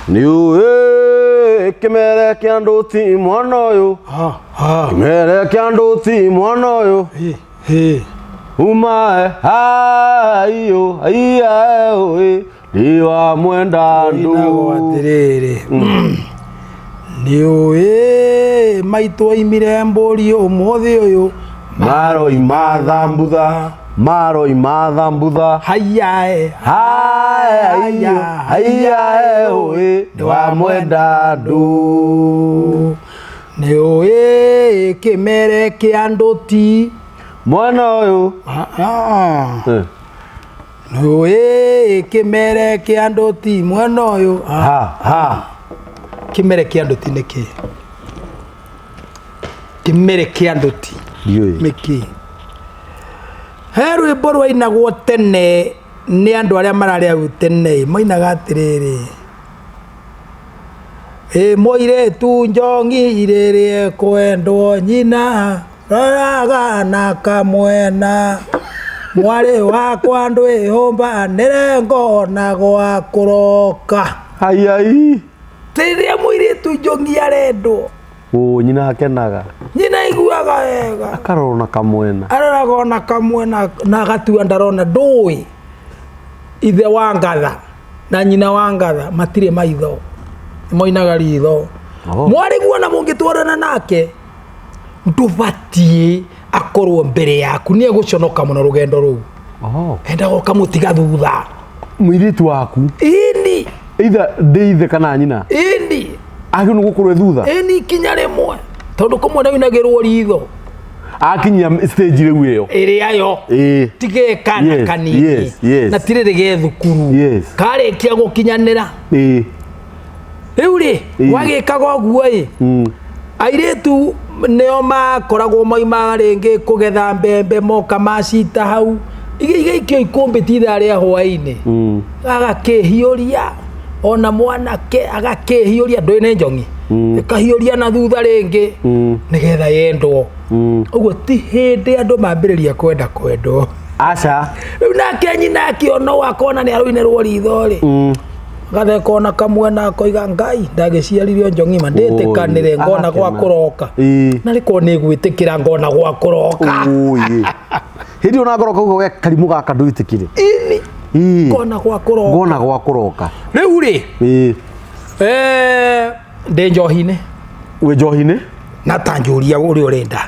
Nĩ ũĩ kĩmere kĩa ndũti mwana ũyũ. Ha ha. Kĩmere kĩa ndũti mwana ũyũ. Hĩ hĩ. Umae aiyo aiya oe ndiwa mwenda Inagwo ndu. atĩrĩrĩ, nĩ ũĩ maitũ oimire mbũri ũmũthĩ ũyũ. Maroima thambutha, maroima thambutha. Hayae. Haya aiyo aiya oe ndiwa mwenda ndu. Nĩ ũĩ kĩmere kĩa ndũti. Mwana ũyũ. Ah, ah. Eh, Nĩ ũĩ kĩmere kĩa ndũti mwena ũyũ. Ah, Ha ha. Kĩmere kĩa ndũti nĩ kĩ? Kĩmere kĩa ndũti Ndiũĩ. nĩ kĩ? He rwĩmbo rwainagwo tene nĩ andũ arĩa mararĩ hau tene, mainaga atĩrĩrĩ, ĩ mũirĩtu njongi rĩrĩa kwendwo nyina roraga na kamwena, mwarĩ wakwa ndwĩhũmbanĩre ngona gwa kũroka. Ai ai. Rĩrĩa mũirĩtu njongi arendwo, Ũ nyina akenaga. Nyina aiguaga wega. Akarora na kamwena. Aroraga ona kamwena na agatua ndarona. Ndũĩ ithe wa ngatha na nyina wa ngatha matirĩ maitho, moinaga ritho. Oh. Mwarĩ guona mũngĩtwarana nake, ndũbatiĩ akorwo mbere yaku, nĩ egũconoka mũno rũgendo rũu. Oh. Endaga ũkamũtiga thutha. Mũirĩtu waku. Ini. Either ndĩ ithe kana nyina. Ini. Agĩrĩirwo nĩ gũkorwo e thutha. Ini ikinya rĩmwe, tondũ kũmwe nĩ ritho. Akinyia stage rĩu ĩyo. Ĩrĩa yo. Tige kana kanini. Na tirĩrĩ ge thukuru. Karĩkia gũkinyanĩra. Rĩu rĩ, gwagĩkaga ũguo ĩ, airĩtu nĩo makoragwo moimaga rĩngĩ kũgetha mbembe, moka macita hau igaikio ikũmbĩ ti ithaa rĩa hwaĩ-inĩ. Agakĩhiũria ona mwanake agakĩhiũria, ndũĩ nĩ njongi, ĩkahiũria na thutha rĩngĩ nĩgetha yendwo. Ũguo ti hĩndĩ andũ mambĩrĩria kwenda kwendwo. Aca. Rĩu nake nyina akĩona ũũ, akona nĩ arũinĩrwo ritho rĩ, gatheka ona kamwena, akoiga, Ngai ndagĩciaririo njong'ima ndĩtĩkanĩre ngona gwa Agakena. kũroka. Na rĩkorwo nĩ gwĩtĩkĩra ngona gwa kũroka. Ũĩ. Hĩndĩ ĩyo na ngoro kauga we karimũ gaka ndwĩtĩkire. Ini. Ngona gwa kũroka. Ngona gwa kũroka. Rĩu rĩ, ndĩ njohi-inĩ. Wĩ njohi-inĩ? Na ta njũria ũrĩa ũrenda.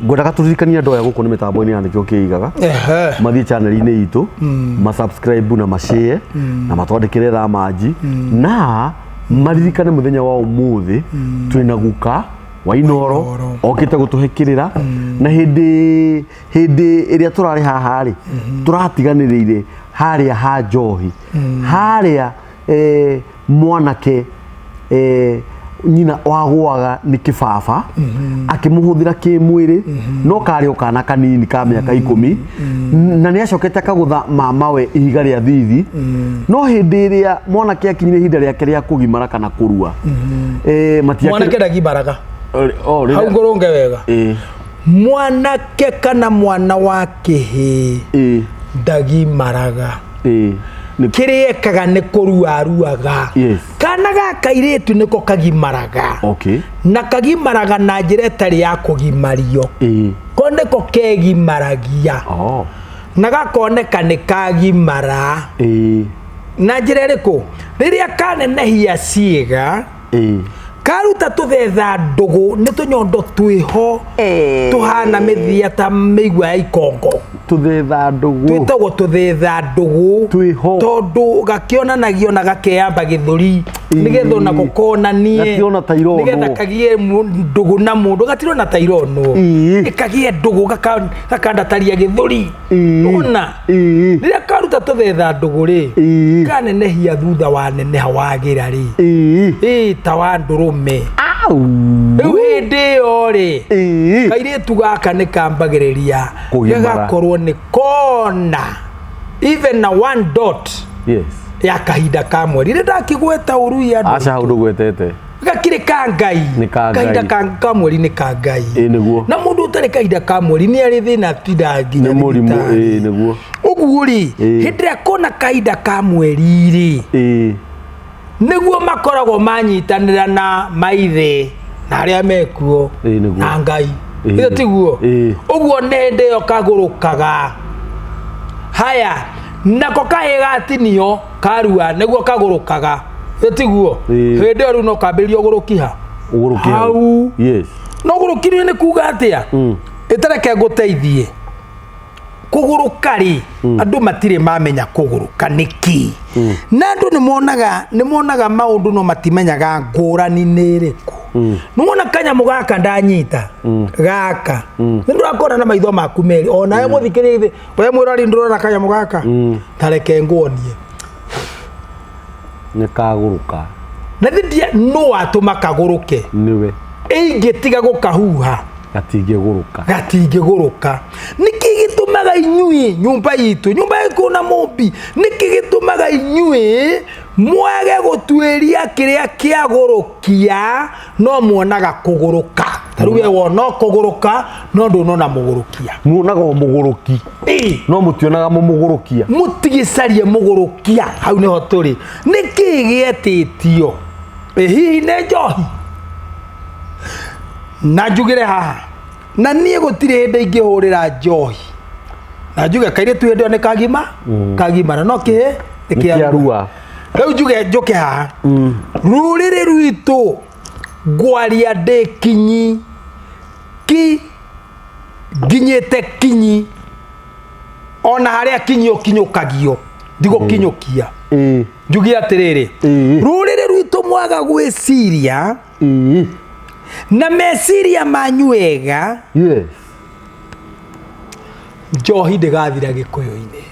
Ngwendaga tũririkanie andũ aya gũkũ nĩ mĩtambo-inĩ ya nĩkĩo kĩigaga. Mathiĩ channel-inĩ itũ, ma subscribe na ma share na matwandĩkĩre thamanji na maririkane mũthenya wa ũmũthĩ twĩna guka wa Inoro Inooro. Okĩte gũtũhe kĩrĩra na hĩndĩ hĩndĩ ĩrĩa tũrarĩ haha rĩ, tũratiganĩrĩire harĩa ha njohi harĩa, mwanake, nyina wagũaga nĩ kĩbaba akĩmũhũthĩra kĩmwĩrĩ, no karĩ o kana kanini ka mĩaka 10, na nĩ acokete akagũtha mamawe ihiga rĩa thithi. No hĩndĩ ĩrĩa mwanake akinyire ihinda rĩake rĩa kũgimara kana kũrua, Mwanake ndagimaraga. Oh, Hau ngũrũnge wega. Mwanake kana mwana wa kĩhĩĩ ndagimaraga. Kĩrĩa ekaga nĩ kũrua aruaga. Kana ga kairĩtu nĩko kagimaraga. Na kagimaraga na njĩra ĩtarĩ ya kũgimario. Ko nĩko kegimaragia. Na gakoneka nĩ kagimara. Na njĩra ĩrĩkũ? Rĩrĩa kanenehia ciĩga, karuta tũthetha ndũgũ, nĩ tũnyondo twĩho tũhana mĩthia ta mĩigua ya ikongo. Tũthetha ndũgũ. Twĩtagwo tũthetha ndũgũ. Twĩho. Tondũ gakĩonanagio na gakeyamba gĩthũri nĩgetha onako konanie. Gatirona ta ironwo. Nĩgetha kagĩe ndũgũ na mũndũ, gatirona ta ironwo. Ĩkagĩe ndũgũ, gakandataria gĩthũri. Ona rĩrĩa karuta tũthetha ndũgũ rĩ, kanenehia thutha wa neneha wagĩra rĩ, ĩ ta wa ndũrũme. Au. Rĩu hĩndĩ ĩyo rĩ, kairĩtu gaka nĩ kambagĩrĩria Kũgimara. gagakorwo nĩ kona even na one dot ya kahinda ka mweri. Rĩ ndakĩgweta ũrui andũ. Aca, hau ndũgwetete. Gakĩrĩ ka Ngai. Nĩ ka Ngai. Kahinda ka mweri nĩ ka Ngai. Ĩ nĩguo. Na mũndũ ũtarĩ kahinda ka mweri nĩ arĩ thĩna, atindaga nginya Nĩ mũrimũ. thibitarĩ. Ĩ nĩguo. Ũguo rĩ, hĩndĩ ĩrĩa kona kahinda ka mweri rĩ, Nĩguo makoragwo manyitanĩra na maithe na arĩa mekuo Ĩĩ, nĩguo. na Ngai. Ĩĩ. Ĩyo tiguo? Ĩĩ. Ũguo nĩ hĩndĩ ĩyo kagũrũkaga. Haya, nako kahĩĩ gatinio karua nĩguo kagũrũkaga. Ĩyo tiguo? Ĩĩ. Hĩndĩ ĩyo rĩu no kambĩrĩrie ũgũrũki ha? Ũgũrũki Hau. Yes. No ũgũrũki nĩ kuga atĩa? Ĩtareke ngũteithie. Kũgũrũka rĩ, andũ matirĩ mamenya kũgũrũka nĩkĩ. Na andũ nĩ monaga maũndũ no matimenyaga ngũrani nĩ ĩrĩkũ. Nĩwona kanyamũ gaka ndanyita gaka, nĩ ndũrakona na maitho maku merĩ, onawe mũthikĩrĩria, we mwĩrori, ndũrona kanyamũ gaka? Tareke nguonie. Nĩ kagũrũka. Na thithia no watũma kagũrũke? Nĩwe. Ĩingĩtiga gũkahuha, gatingĩgũrũka. Gatingĩgũrũka. Nĩkĩ gĩtũmaga inyuĩ, nyũmba itũ, nyũmba ĩkũ na mũmbi, nĩkĩ gĩtũmaga inyuĩ mwage gũtuĩria kĩrĩa kĩagũrũkia, no muonaga kũgũrũka? Ta rĩu we wona kũgũrũka, no ndũnona mũgũrũkia. Muonaga o mũgũrũki, Ĩĩ. no mũtionaga mũmũgũrũkia. Mũtigĩcarie mũgũrũkia. Hau nĩho tũrĩ. Nĩkĩ gĩetĩtio? Ĩ hihi nĩ njohi? Na njugĩre haha, na niĩ gũtirĩ hĩndĩ ingĩhũrĩra njohi na njuge kairĩtu hĩndĩ ĩyo nĩ kagima kagimara, no kĩhĩ nĩ nĩ kĩarua. Kĩarua. Rĩu njuge, njũke haha, rũrĩrĩ rwitũ, ngwaria ndĩ kinyi ki nginyĩte kinyi, ona harĩa kinyi ũkinyũkagio ndigũkinyũkia. Njuge atĩrĩrĩ, rũrĩrĩ rwitũ, mwaga gwĩciria na meciria manyu wega, njohi ndĩgathira Gĩkũyũ-inĩ,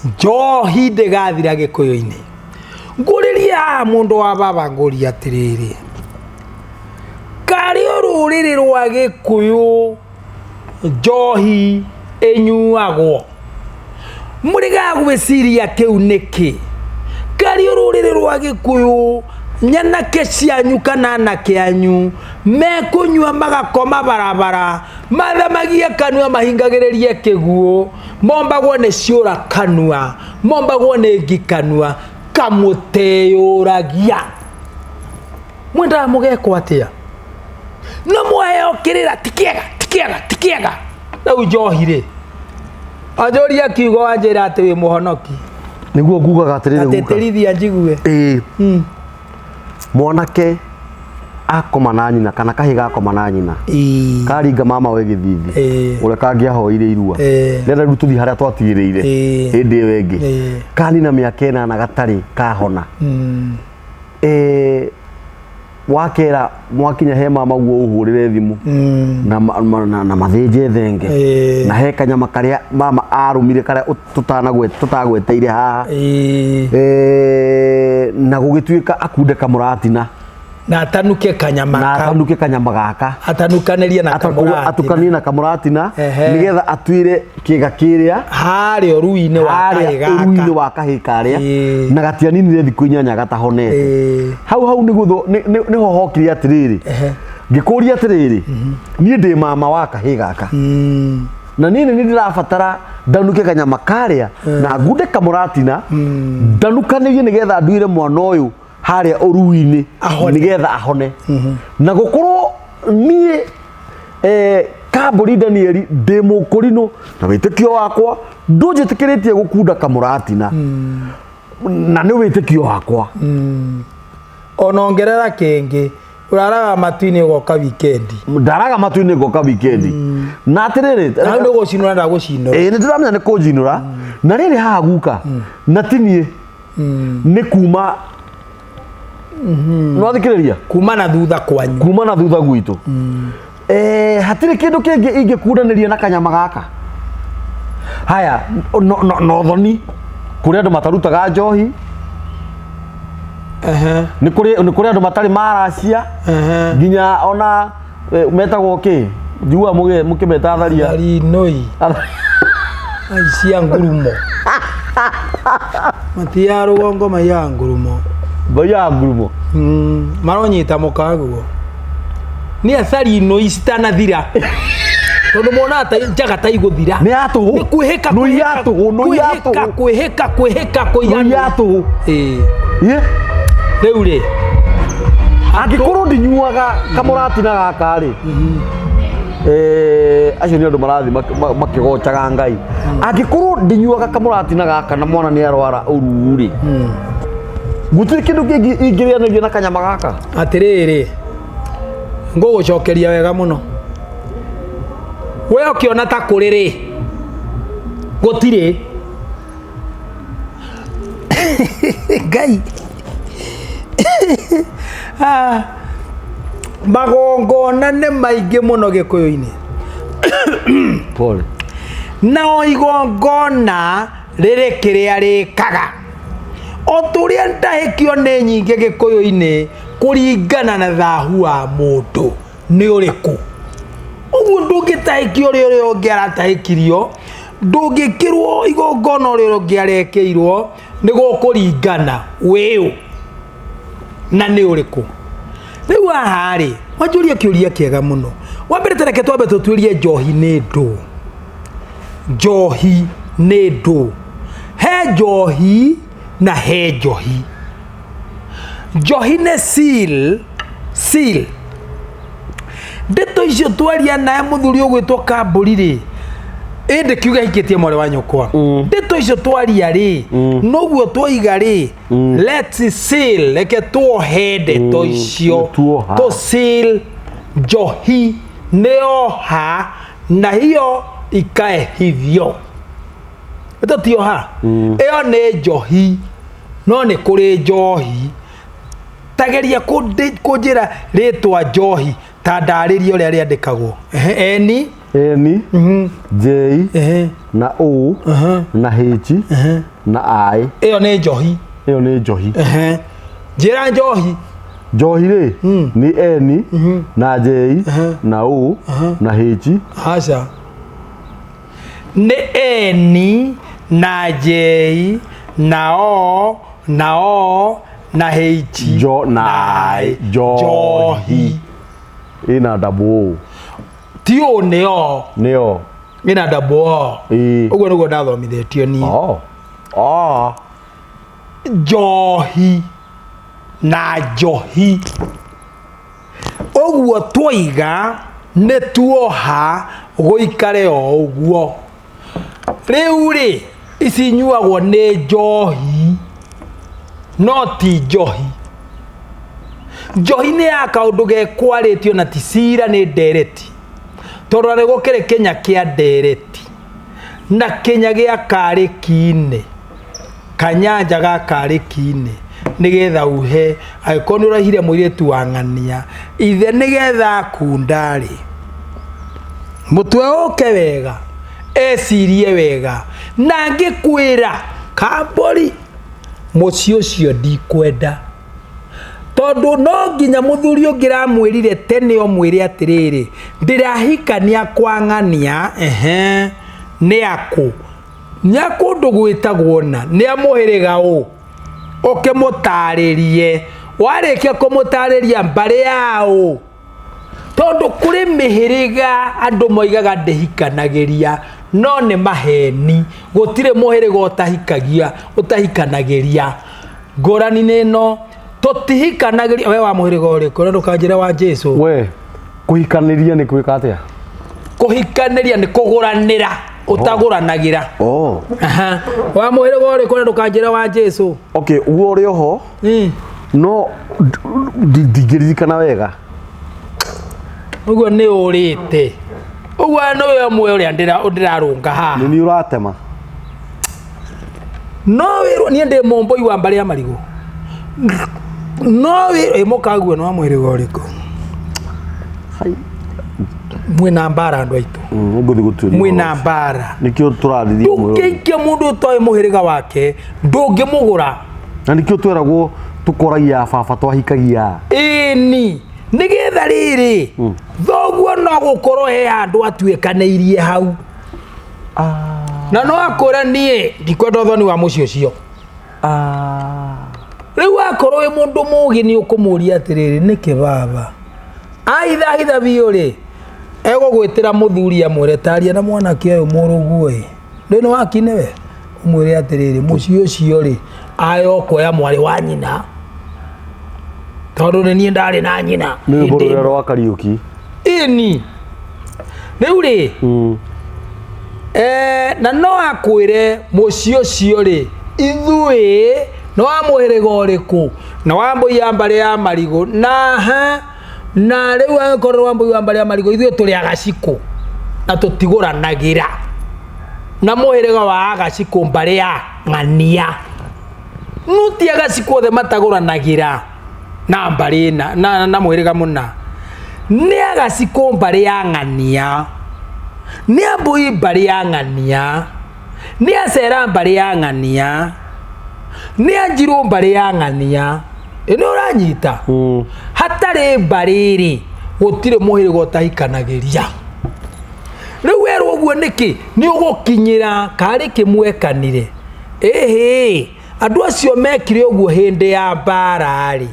njohi ndĩgathira Gĩkũyũ-inĩ. Ngũrĩrie haha, mũndũ wa baba, ngũria atĩrĩrĩ, karĩ rũrĩrĩ rwa Gĩkũyũ njohi ĩnyuagwo, mũrĩgaga gwĩciria kĩu nĩkĩ? Karĩ rũrĩrĩ rwa Gĩkũyũ nyanake cianyu kana anake anyu mekũnyua magakoma barabara, mathamagie kanua, mahingagĩrĩrie kĩguũ, mombagwo nĩ ciũra kanua, mombagwo nĩ ngi kanua, kamũteyũragia, mwendaga mũgekwo atĩa? No mwaheo kĩrĩra ti kĩega, ti kĩega, ti kĩega. Rĩu njohi rĩ, anjũria kiugo, wanjĩra atĩ wĩ mũhonoki. Nĩguo ngugaga atĩrĩrĩ, guka. Atĩtĩrithia njigue. Ĩĩ, mwanake akoma na nyina kana kahĩ gakoma na nyina, karinga mama we gĩthithi, ũrĩa kangĩahoire irua, rĩrĩa rĩu tũthiĩ harĩa twatigĩrĩire hĩndĩ ĩyo ĩngĩ, kanina mĩaka 8 gatarĩ kahona. Wakera mwakinya he mama guo ũhũrĩre thimũ na, na mathĩnje thenge, na he kanyama karĩa mama arũmire karĩa tũtagweteire haha. Na gũgĩtuĩka akunde kamũratina. Na atanuke kanyama na kau. Atanuke kanyama gaka. Atanukanĩrie na kamũratina. Atukanie na kamũratina, nĩgetha atuĩre kĩga kĩrĩa harĩa ũrui-inĩ wa harĩa kahĩ gaka. ũrui-inĩ wa kahĩ karĩa. Na gatianinire thikũ 8 gatahonete. Hau hau nĩguo nĩho hokire atĩrĩrĩ, ngĩkũria atĩrĩrĩ, niĩ ndĩ mama wa kahĩ gaka, na niĩ nĩ ndĩrabatara ndanuke kanyama karĩa na ngunde kamũratina, ndanukanĩrie nĩgetha nduĩre mwana ũyũ harĩa ũrui-inĩ, Ahone. Nĩgetha ahone. Na gũkorwo niĩ Kambũri Danieli ndĩ mũkũrinũ na wĩtĩkio wakwa ndũnjĩtĩkĩrĩtie gũkunda kamũratina, na nĩ wĩtĩkio wakwa. Ona ongerera kĩngĩ, ũraraga matu-inĩ ũgoka wikendi. Ndaraga matu-inĩ ngoka wikendi, na atĩrĩrĩ, Na hau nĩ gũcinũra, ndagũcinũra. Ĩĩ, nĩ ndĩramenya nĩ kũnjinũra. Na rĩrĩ haha guka, na ti niĩ, nĩ kuma nwathikĩrĩria. Kuma na thutha kwanyu. Kuma na thutha gwitũ. Hatirĩ kĩndũ kĩngĩ ingĩkundanĩria na kanyama gaka. Haya, no thoni kũrĩ andũ matarutaga njohi. Nĩ kũrĩ andũ matarĩ maracia, nginya ona metagwo kĩ, njiguaga mũkĩmeta atharia. Thari nũi aicia ngurumo, matia rũgongo maiyaga ngurumo. Maiyaga ngurumo. Maronyita mũkaguo nĩ athari nũi citanathira. Tondũ monaga ta njaga ta igũthira. Nĩ ya tũhũ. Nĩ kwĩhĩka. Nũ ya tũhũ, nũ ya kwĩhĩka tũhũ. Kwĩhĩka, kwĩhĩka, kũiganwo. Nũ ya tũhũ. Ĩĩ. Ye. Rĩu rĩ, Angĩkorwo ndinyuaga kamũratina gaka rĩ, acio nĩ andũ marathiĩ makĩgocaga Ngai. Angĩkorwo ndinyuaga kamũratina gaka na mwana nĩ arwara ũru rĩ, gũtirĩ kĩndũ kĩngĩ ingĩrĩanĩria na kanyama gaka. Atĩrĩrĩ, ngũgũcokeria wega mũno. We ũkĩona ta kũrĩ rĩ, gũtirĩ. Ngai. Ah, magongona nĩ maingĩ mũno Gĩkũyũ-inĩ. Pole. Na o igongona rĩrĩ kĩrĩa rĩkaga. O tũrĩa ndahĩkio nĩ nyingĩ Gĩkũyũ-inĩ kũringana na thahu wa mũndũ nĩ ũrĩkũ. Ũguo ndũngĩtahĩkio ũrĩa ũrĩa ũngĩ aratahĩkirio, ndũngĩkĩrwo igongona ũrĩa ũrĩa ũngĩ arekĩirwo, nĩ gũkũringana wĩũ na nĩ ũrĩkũ. Rĩu haha rĩ, wanjũria kĩũria kĩega mũno. Wa mbere, ta reke twambe tũtuĩrie njohi nĩ ndũ. Njohi nĩ ndũ. He njohi na he njohi. Njohi nĩ seal, seal. Ndeto icio twaria naye mũthuri ũgwĩtwo Kambũri rĩ, ĩndĩ kiuga hikĩtie mwarĩ wa nyũkwa. Ndeto icio twaria rĩ, noguo twoiga rĩ, let's seal, reke tuohe ndeto icio. Tuoha. Tũ seal njohi nĩ oha na hiyo ikae hivyo. Ĩto ti oha. Ĩyo nĩ njohi, no nĩ kũrĩ njohi. Tageria kũnjĩra rĩtwa njohi, ta ndarĩrie ũrĩa rĩandĩkagwo. Ehe, N. N, J, na O, na H, na I. Ĩyo nĩ njohi. Ĩyo nĩ njohi. Ehe. Njĩra njohi. Njohi rĩ, nĩ N na J na O na H. Aca. Nĩ N na J na O na O na H. Jo na I. Njohi. Njohi. Ĩna double O. Ti O, nĩ O. Nĩ O. Ĩna double O. Ĩĩ. Ũguo nĩguo ndathomithĩtio niĩ. Oh. Oh. Njohi na njohi. Ũguo twoiga nĩ tuoha gũikare o ũguo. Rĩu rĩ, ici inyuagwo nĩ njohi no ti njohi. Njohi nĩ ya kaũndũ gekwarĩtio na ti cira, nĩ ndereti. Tondũ nĩ gũkĩrĩ kĩnya kĩa ndereti na kĩnya gĩa karĩki-inĩ, kanyanja ga karĩki-inĩ, nĩgetha uhe angĩkorwo nĩ ũraihire mũirĩtu wa ng'ania ithe, nĩgetha akunda rĩ, mũtwe ũke wega, ecirie wega, na ngĩkwĩra Kambũri, mũciĩ ũcio ndikwenda, tondũ no nginya mũthuri ũngĩ ramwĩrire tene omwĩre atĩrĩrĩ, ndĩrahikania kwa ng'ania. Ehe, nĩ akũ? Nĩ a kũndũ gwĩtagwo na nĩ a mũhĩrĩga ũ, ũkĩmũtarĩrie. Warĩkia kũmũtarĩria mbarĩ yao, tondũ kũrĩ mĩhĩrĩga andũ moigaga ndĩhikanagĩria, no nĩ maheni. Gũtirĩ mũhĩrĩga ũtahikagia, ũtahikanagĩria. Ngũrani nĩ ĩno, tũtihikanagĩria. We wa mũhĩrĩga ũrĩkũ? Na ndũkanjĩre wa Jesu. We, kũhikanĩria nĩ gwĩka atĩa? Kũhikanĩria nĩ kũgũranĩra, ũtagũranagĩra. Oh. Aha. Wa mũhĩrĩga ũrĩkũ? Na ndũkanjĩre wa Jesu. Okay, ũguo ũrĩ oho, no ndingĩririkana wega. Ũguo nĩ ũrĩte ũguo nĩwe ũmwe ũrĩa ndĩrarũnga haha. Nĩ niĩ ũratema. No wĩrwo niĩ ndĩ mũmbũi wa mbarĩ ya marigũ, no wĩrwo ĩ mũkaguo nĩ wa mũhĩrĩga ũrĩkũ? Hai. Mwĩna mbara, andũ aitũ. Ngũthiĩ gũtuĩria Mwĩna ũhoro ũcio. mbara. Nĩkĩo tũrarĩria muoyo. Ndũngĩikia mũndũ ũtoĩ mũhĩrĩga wake, ndũngĩmũgũra. Na nĩkĩo tweragwo tũkoragia baba twahikagia. Ĩni, nĩgetha rĩrĩ thoguo no gũkorwo he handũ atuĩkanĩirie hau, na no akwĩre niĩ ndikwenda ũthoni wa mũciĩ ũcio. Rĩu akorwo wĩ mũndũ mũgĩ, nĩ ũkũmũria atĩrĩrĩ, nĩkĩ baba aithahitha biũ rĩ? Egũgwĩtĩra mũthuri amwĩre taria na mwanake ũyũ mũrũguo ĩ. Ndũĩ nĩ waki nĩwe? Ũmwĩre atĩrĩrĩ, mũciĩ ũcio rĩ, aya ũkuoya mwarĩ wa nyina. Tondũ nĩ niĩ ndarĩ na nyina. Nĩ rwĩmbo hĩndĩ rũrĩa ĩmwe. rwa Kariũki. Ĩni. Rĩu rĩ, na no akwĩre mũciĩ ũcio rĩ, ithuĩ nĩ wa mũhĩrĩga ũrĩkũ, na wa mbũi ya mbarĩ ya marigũ, na ha, na rĩu angĩkorwo nĩ wa mbũi wa mbarĩ ya marigũ, ithuĩ tũrĩ agacikũ na tũtigũranagĩra na mũhĩrĩga wa agacikũ mbarĩ ya ng'ania. No ti agacikũ othe matagũranagĩra na mbarĩ na mũhĩrĩga mũna. Nĩ agacikũ mbarĩ ya ng'ania, nĩ ambũi mbarĩ ya ng'ania, nĩ acera mbarĩ ya ng'ania, nĩ anjirũ mbarĩ ya ng'ania. Ĩ nĩ ũranyita? Hatarĩ mbarĩ rĩ, gũtirĩ mũhĩrĩga ũtahikanagĩria. Rĩu werwo ũguo nĩkĩ? Nĩ ũgũkinyĩra karĩ kĩmwekanire. Ĩhĩ, andũ acio mekire ũguo hĩndĩ ya mbara rĩ,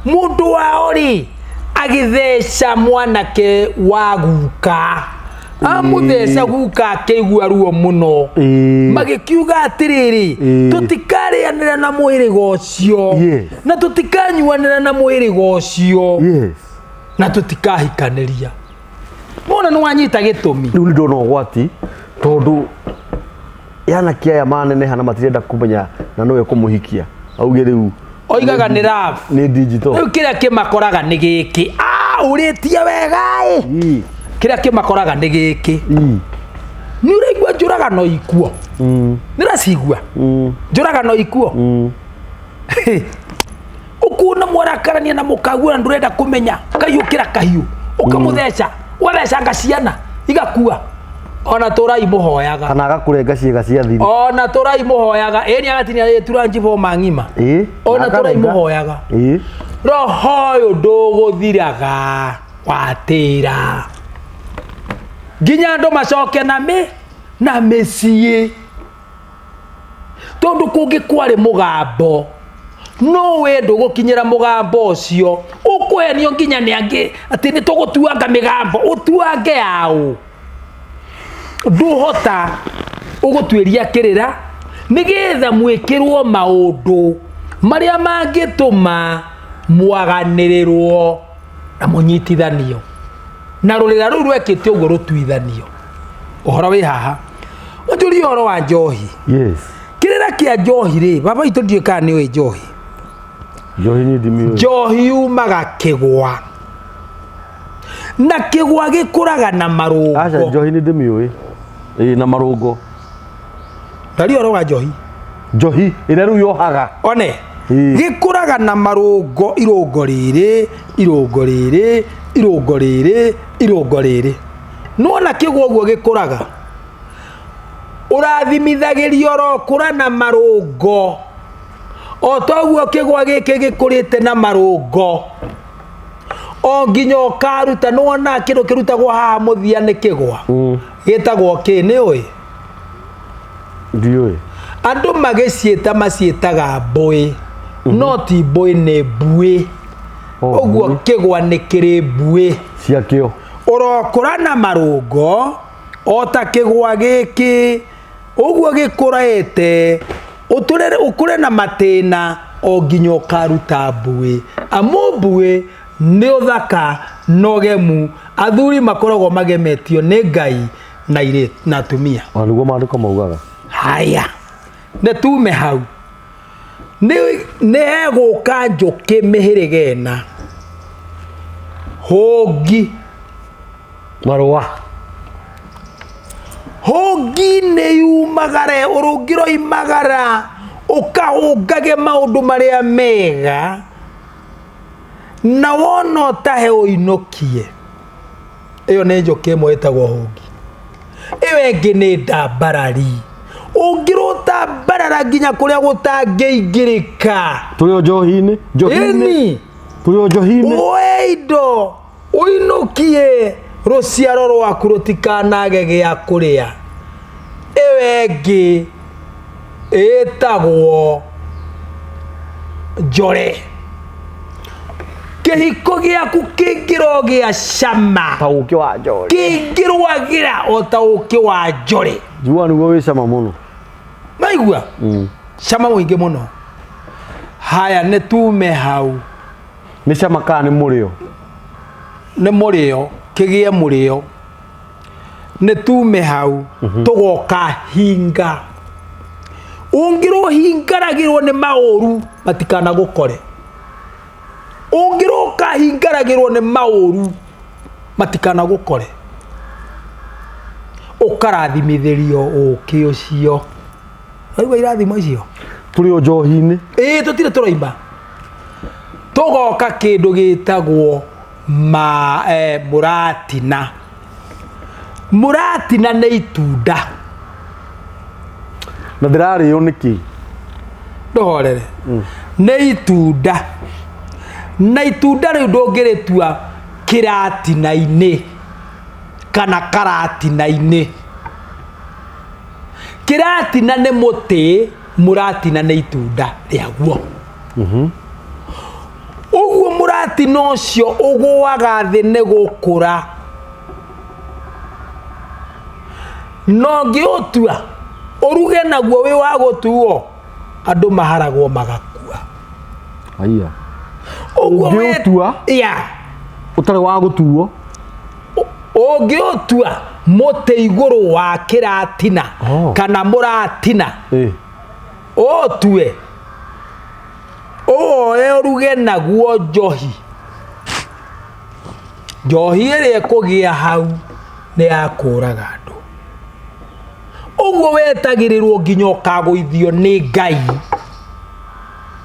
mũndũ wao rĩ, agĩtheca mwanake wa guka. Amũtheca guka akĩigua ruo mũno. Magĩkiuga atĩrĩrĩ, tũtikarĩanĩra na mũhĩrĩga ũcio. Na tũtikanyuanĩra na mũhĩrĩga ũcio. Na tũtikahikanĩria. Mona nĩ wanyita gĩtũmi. Rĩu nĩ ndona ũgwati tondũ anake aya maneneha na matirenda kũmenya na nĩwe kũmũhikia. Auge rĩu oigaga nĩ love. Nĩ digital. Rĩu kĩrĩa kĩmakoraga nĩ gĩkĩ. Ũrĩtie wega ĩ. Kĩrĩa kĩmakoraga nĩ gĩkĩ. Nĩ ũraigua njũragano ikuo. Nĩ ũracigua? Njũragano ikuo. Ũkuona mwarakarania na mũkaguana ndũrenda kũmenya, ũkaiyũkĩra kahiũ, ũkamũtheca, ũgathecanga ciana igakua. Ona tũrai mũhoyaga. Kana agakũrenga ciĩga cia thiri. Ona tũrai mũhoyaga. Ĩni agatinia ĩtura njibo mang'ima. Ona tũrai mũhoyaga. Roho ũyũ ndũgũthiraga watĩra. Nginya andũ macoke na na mĩciĩ. Tondũ kũngĩ kwarĩ mũgambo. No we ndũgũkinyĩra mũgambo ũcio. Ũkũhenio nginya nĩ angĩ atĩ nĩ tũgũtuanga mĩgambo. Ũtuange yaũ. Ndũhota ũgũtuĩria kĩrĩra nĩgetha mwĩkĩrwo maũndũ marĩa mangĩtũma mwaganĩrĩrwo na mũnyitithanio. Na rũrĩra rũu rwekĩte ũguo rũtuithanio. Ũhoro wĩ haha. Ũnjũrie ũhoro wa njohi. Yes. Kĩrĩra kĩa njohi rĩ, baba witũ ndiũĩ kana nĩ ũĩ njohi. Njohi niĩ ndimĩũĩ. Njohi yumaga kĩgwa. Na kĩgwa gĩkũraga na marũngo. Aca, njohi nĩ ndĩmĩũĩ. Ĩĩ, na marũngo. Ndaria ũhoro wa njohi. Njohi ĩrĩa rĩu yohaga. One. Gĩkũraga na marũngo, irũngo rĩrĩ, irũngo rĩrĩ, irũngo rĩrĩ, irũngo rĩrĩ. Nĩwona kĩgwa ũguo gĩkũraga? Ũrathimithagĩrio ũrokũra na marũngo. O toguo kĩgwa gĩkĩ gĩkũrĩte na marũngo. O nginya ũkaruta, nĩwona kĩndũ kĩrutagwo haha mũthia nĩ kĩgwa. Gĩtagwo kĩ, nĩ ũĩ? Ndiũĩ. Andũ magĩciĩta maciĩtaga mbũĩ. No ti mbũĩ, nĩ mbuĩ. Ũguo kĩgwa nĩ kĩrĩ mbuĩ. Ciakĩo. Ũrokũra na marũngo o ta kĩgwa gĩkĩ, ũguo gĩkũrĩte, ũkũre na matĩna o nginya ũkaruta mbuĩ. Amu mbuĩ nĩ ũthaka na ũgemu, athuri makoragwo magemetio nĩ Ngai na airĩtu na atumia. O nĩguo maandĩko maugaga. Haya, nĩ tume hau. Nĩ hegũka njũkĩ mĩhĩrĩga ĩna. Hũngi. Marũa. Hũngi nĩ yumagara, ũrũngi roimagara, ũkahũngage maũndũ marĩa mega, na wona ũtahe ũinũkie. Ĩyo nĩ njũkĩ ĩmwe ĩtagwo hũngi. Ĩyo ĩngĩ nĩ ndambarari. Ũngĩrũta mbarara nginya kũrĩa gũtangĩingĩrĩka. Tũrĩ o njohi-inĩ, njohi-inĩ. Ĩni. Tũrĩ o njohi-inĩ. Woe indo, ũinũkie rũciaro rwaku rũtikanage gĩa kũrĩa. Ĩyo ĩngĩ ĩtagwo njore. Kĩhiko gĩaku kĩngĩrogĩa cama ta ũkĩ wa njore kĩngĩrwagĩra o ta ũkĩ wa njore. Njiguaga nĩguo wĩ cama mũno. Maigua cama mũingĩ mũno. Haya, nĩ tume hau. Nĩ cama kana nĩ mũrĩo? Nĩ mũrĩo, kĩgĩe mũrĩo. Nĩ tume hau tũgoka hinga. Ũngĩrwo hingaragĩrwo nĩ maũru matikanagũkore. Ũngĩrwo ũkahingaragĩrwo nĩ maũru matikanagũkore. Ũkarathimithĩrio ũkĩ ũcio. Waigua irathimo icio? Tũrĩ o njohi-inĩ. Ĩĩ, tũtirĩ tũroima. Tũgoka kĩndũ gĩtagwo ma mũratina. Mũratina nĩ itunda. Na ndĩrarĩo nĩkĩ? Ndũhorere. Nĩ itunda. Na itunda rĩu ndũngĩrĩtua kĩratina-inĩ kana karatina-inĩ. Kĩratina nĩ mũtĩ, mũratina nĩ itunda rĩaguo. Ũguo mũratina ũcio ũgũaga thĩ nĩ gũkũra. Na ũngĩũtua ũruge naguo wĩ wa gũtuo, andũ maharagwo magakua. Aya. Ũguo we- Ũngĩũtua? Ya. Ũtarĩ wa gũtuo? Ũngĩũtua mũtĩ igũrũ wa kĩratina Oh. kana mũratina, ũtue ũwoe ũruge naguo njohi. Njohi ĩrĩa ĩkũgĩa hau nĩ ya kũraga andũ. Ũguo wetagĩrĩrwo nginya ũkagũithio nĩ Ngai.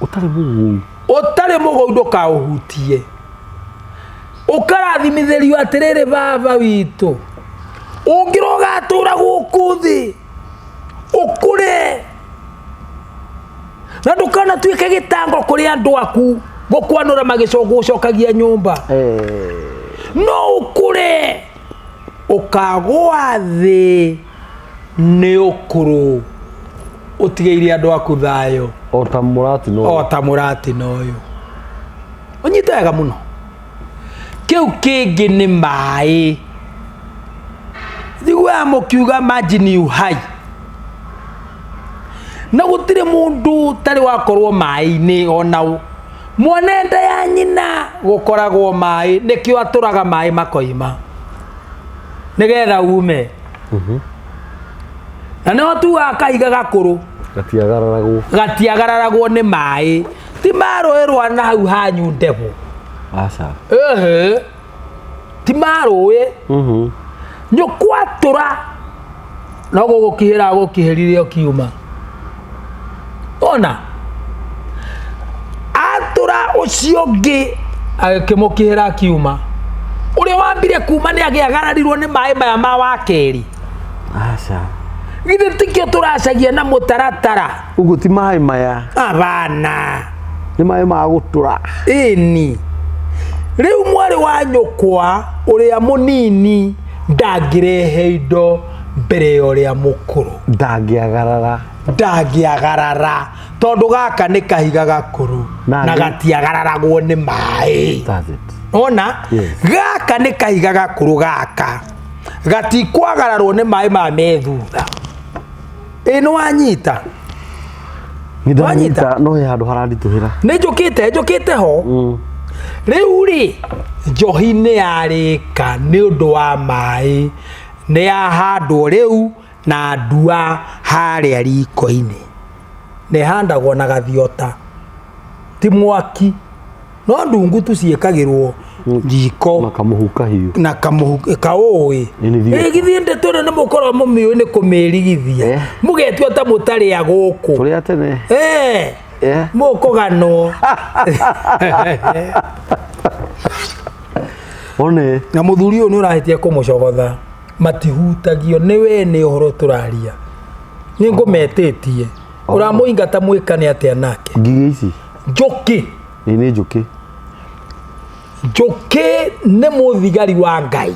Ũtarĩ mũgũu. Ũtarĩ mũgũu ndũkaũhutie. Ũkarathimithĩrio atĩrĩrĩ baba witũ. Ũngĩrwo ũgatũra gũkũ thĩ, ũkũre. Na ndũkanatuĩke gĩtango kũrĩ andũ aku gũkwanũra magĩcũkagia nyũmba. No ũkũre ũkagũa thĩ nĩ ũkũrũ ũtigĩire andũ aku thayũ. O ta mũratina ũyũ. O ta mũratina ũyũ. Ũnyite wega mũno. Kĩu kĩngĩ nĩ maĩ. Njiguaga mũkiuga maji ni uhai. Na gũtirĩ mũndũ ũtarĩ wakorwo maĩ-inĩ ona ũ. Mwana nda ya nyina gũkoragwo maĩ, nĩkĩo atũraga maĩ makoima nĩgetha ume. Na nĩho tugaga kahiga gakũrũ gatiagararagwo, gatiagararagwo nĩ maĩ. Ti marũĩ rwa na hau hanyu ndegũ. Aca. Ehe. Ti marũĩ. Nyũkwatũra no gũgũkihĩra gũkihĩrire ũkiuma. Ona atũra ũcio ũngĩ agĩkĩmũkihĩra akiuma. Ũrĩa wambire kuma nĩ agĩagararirwo nĩ maĩ maya ma wa kerĩ. Aca. Githĩ tikĩo tũracagia na mũtaratara? Ũguo ti maĩ maya. Abana. Nĩ maĩ ma gũtũra. Ĩni. Rĩu mwarĩ wa nyũkwa ũrĩa mũnini ndangĩrehe indo mbere ya ũrĩa mũkũrũ. Ndangĩagarara. Ndangĩagarara. Tondũ gaka nĩ kahiga gakũrũ na gatiagararagwo nĩ maĩ. That's it. Ona? Yes. Gaka nĩ kahiga gakũrũ gaka. Gatikwagararwo nĩ maĩ ma me thutha. Ĩ nĩ wanyita? Nĩ ndanyita, no he handũ haranditũhĩra. Nĩ njũkĩte ho. Rĩu rĩ, njohi nĩ yarĩka nĩ ũndũ wa maĩ, nĩ yahandwo rĩu na ndua harĩa riko-inĩ. Nĩ ĩhandagwo na gathiota, ti mwaki. No ndungu tu ciĩkagĩrwo riko. Na kamũhu kahiũ. Na kamũhu kaũĩ. Ĩ nĩ thiota. Ĩ githĩ ndeto ĩno nĩ mũkoragwo mũmĩũĩ nĩ kũmĩrigithia. Mũgetua ta mũtarĩ a gũkũ. Tũrĩ a tene. Mũkũganwo. One. Na mũthuri ũyũ nĩ ũrahĩtia kũmũcogotha. Matihutagio nĩ we nĩ ũhoro tũraria. Nĩ ngũmetĩtie. Ũramũingata mwĩkane atĩa nake? Ngigĩ ici? Njũkĩ. Ĩ nĩ njũkĩ. Njũkĩ nĩ mũthigari wa Ngai.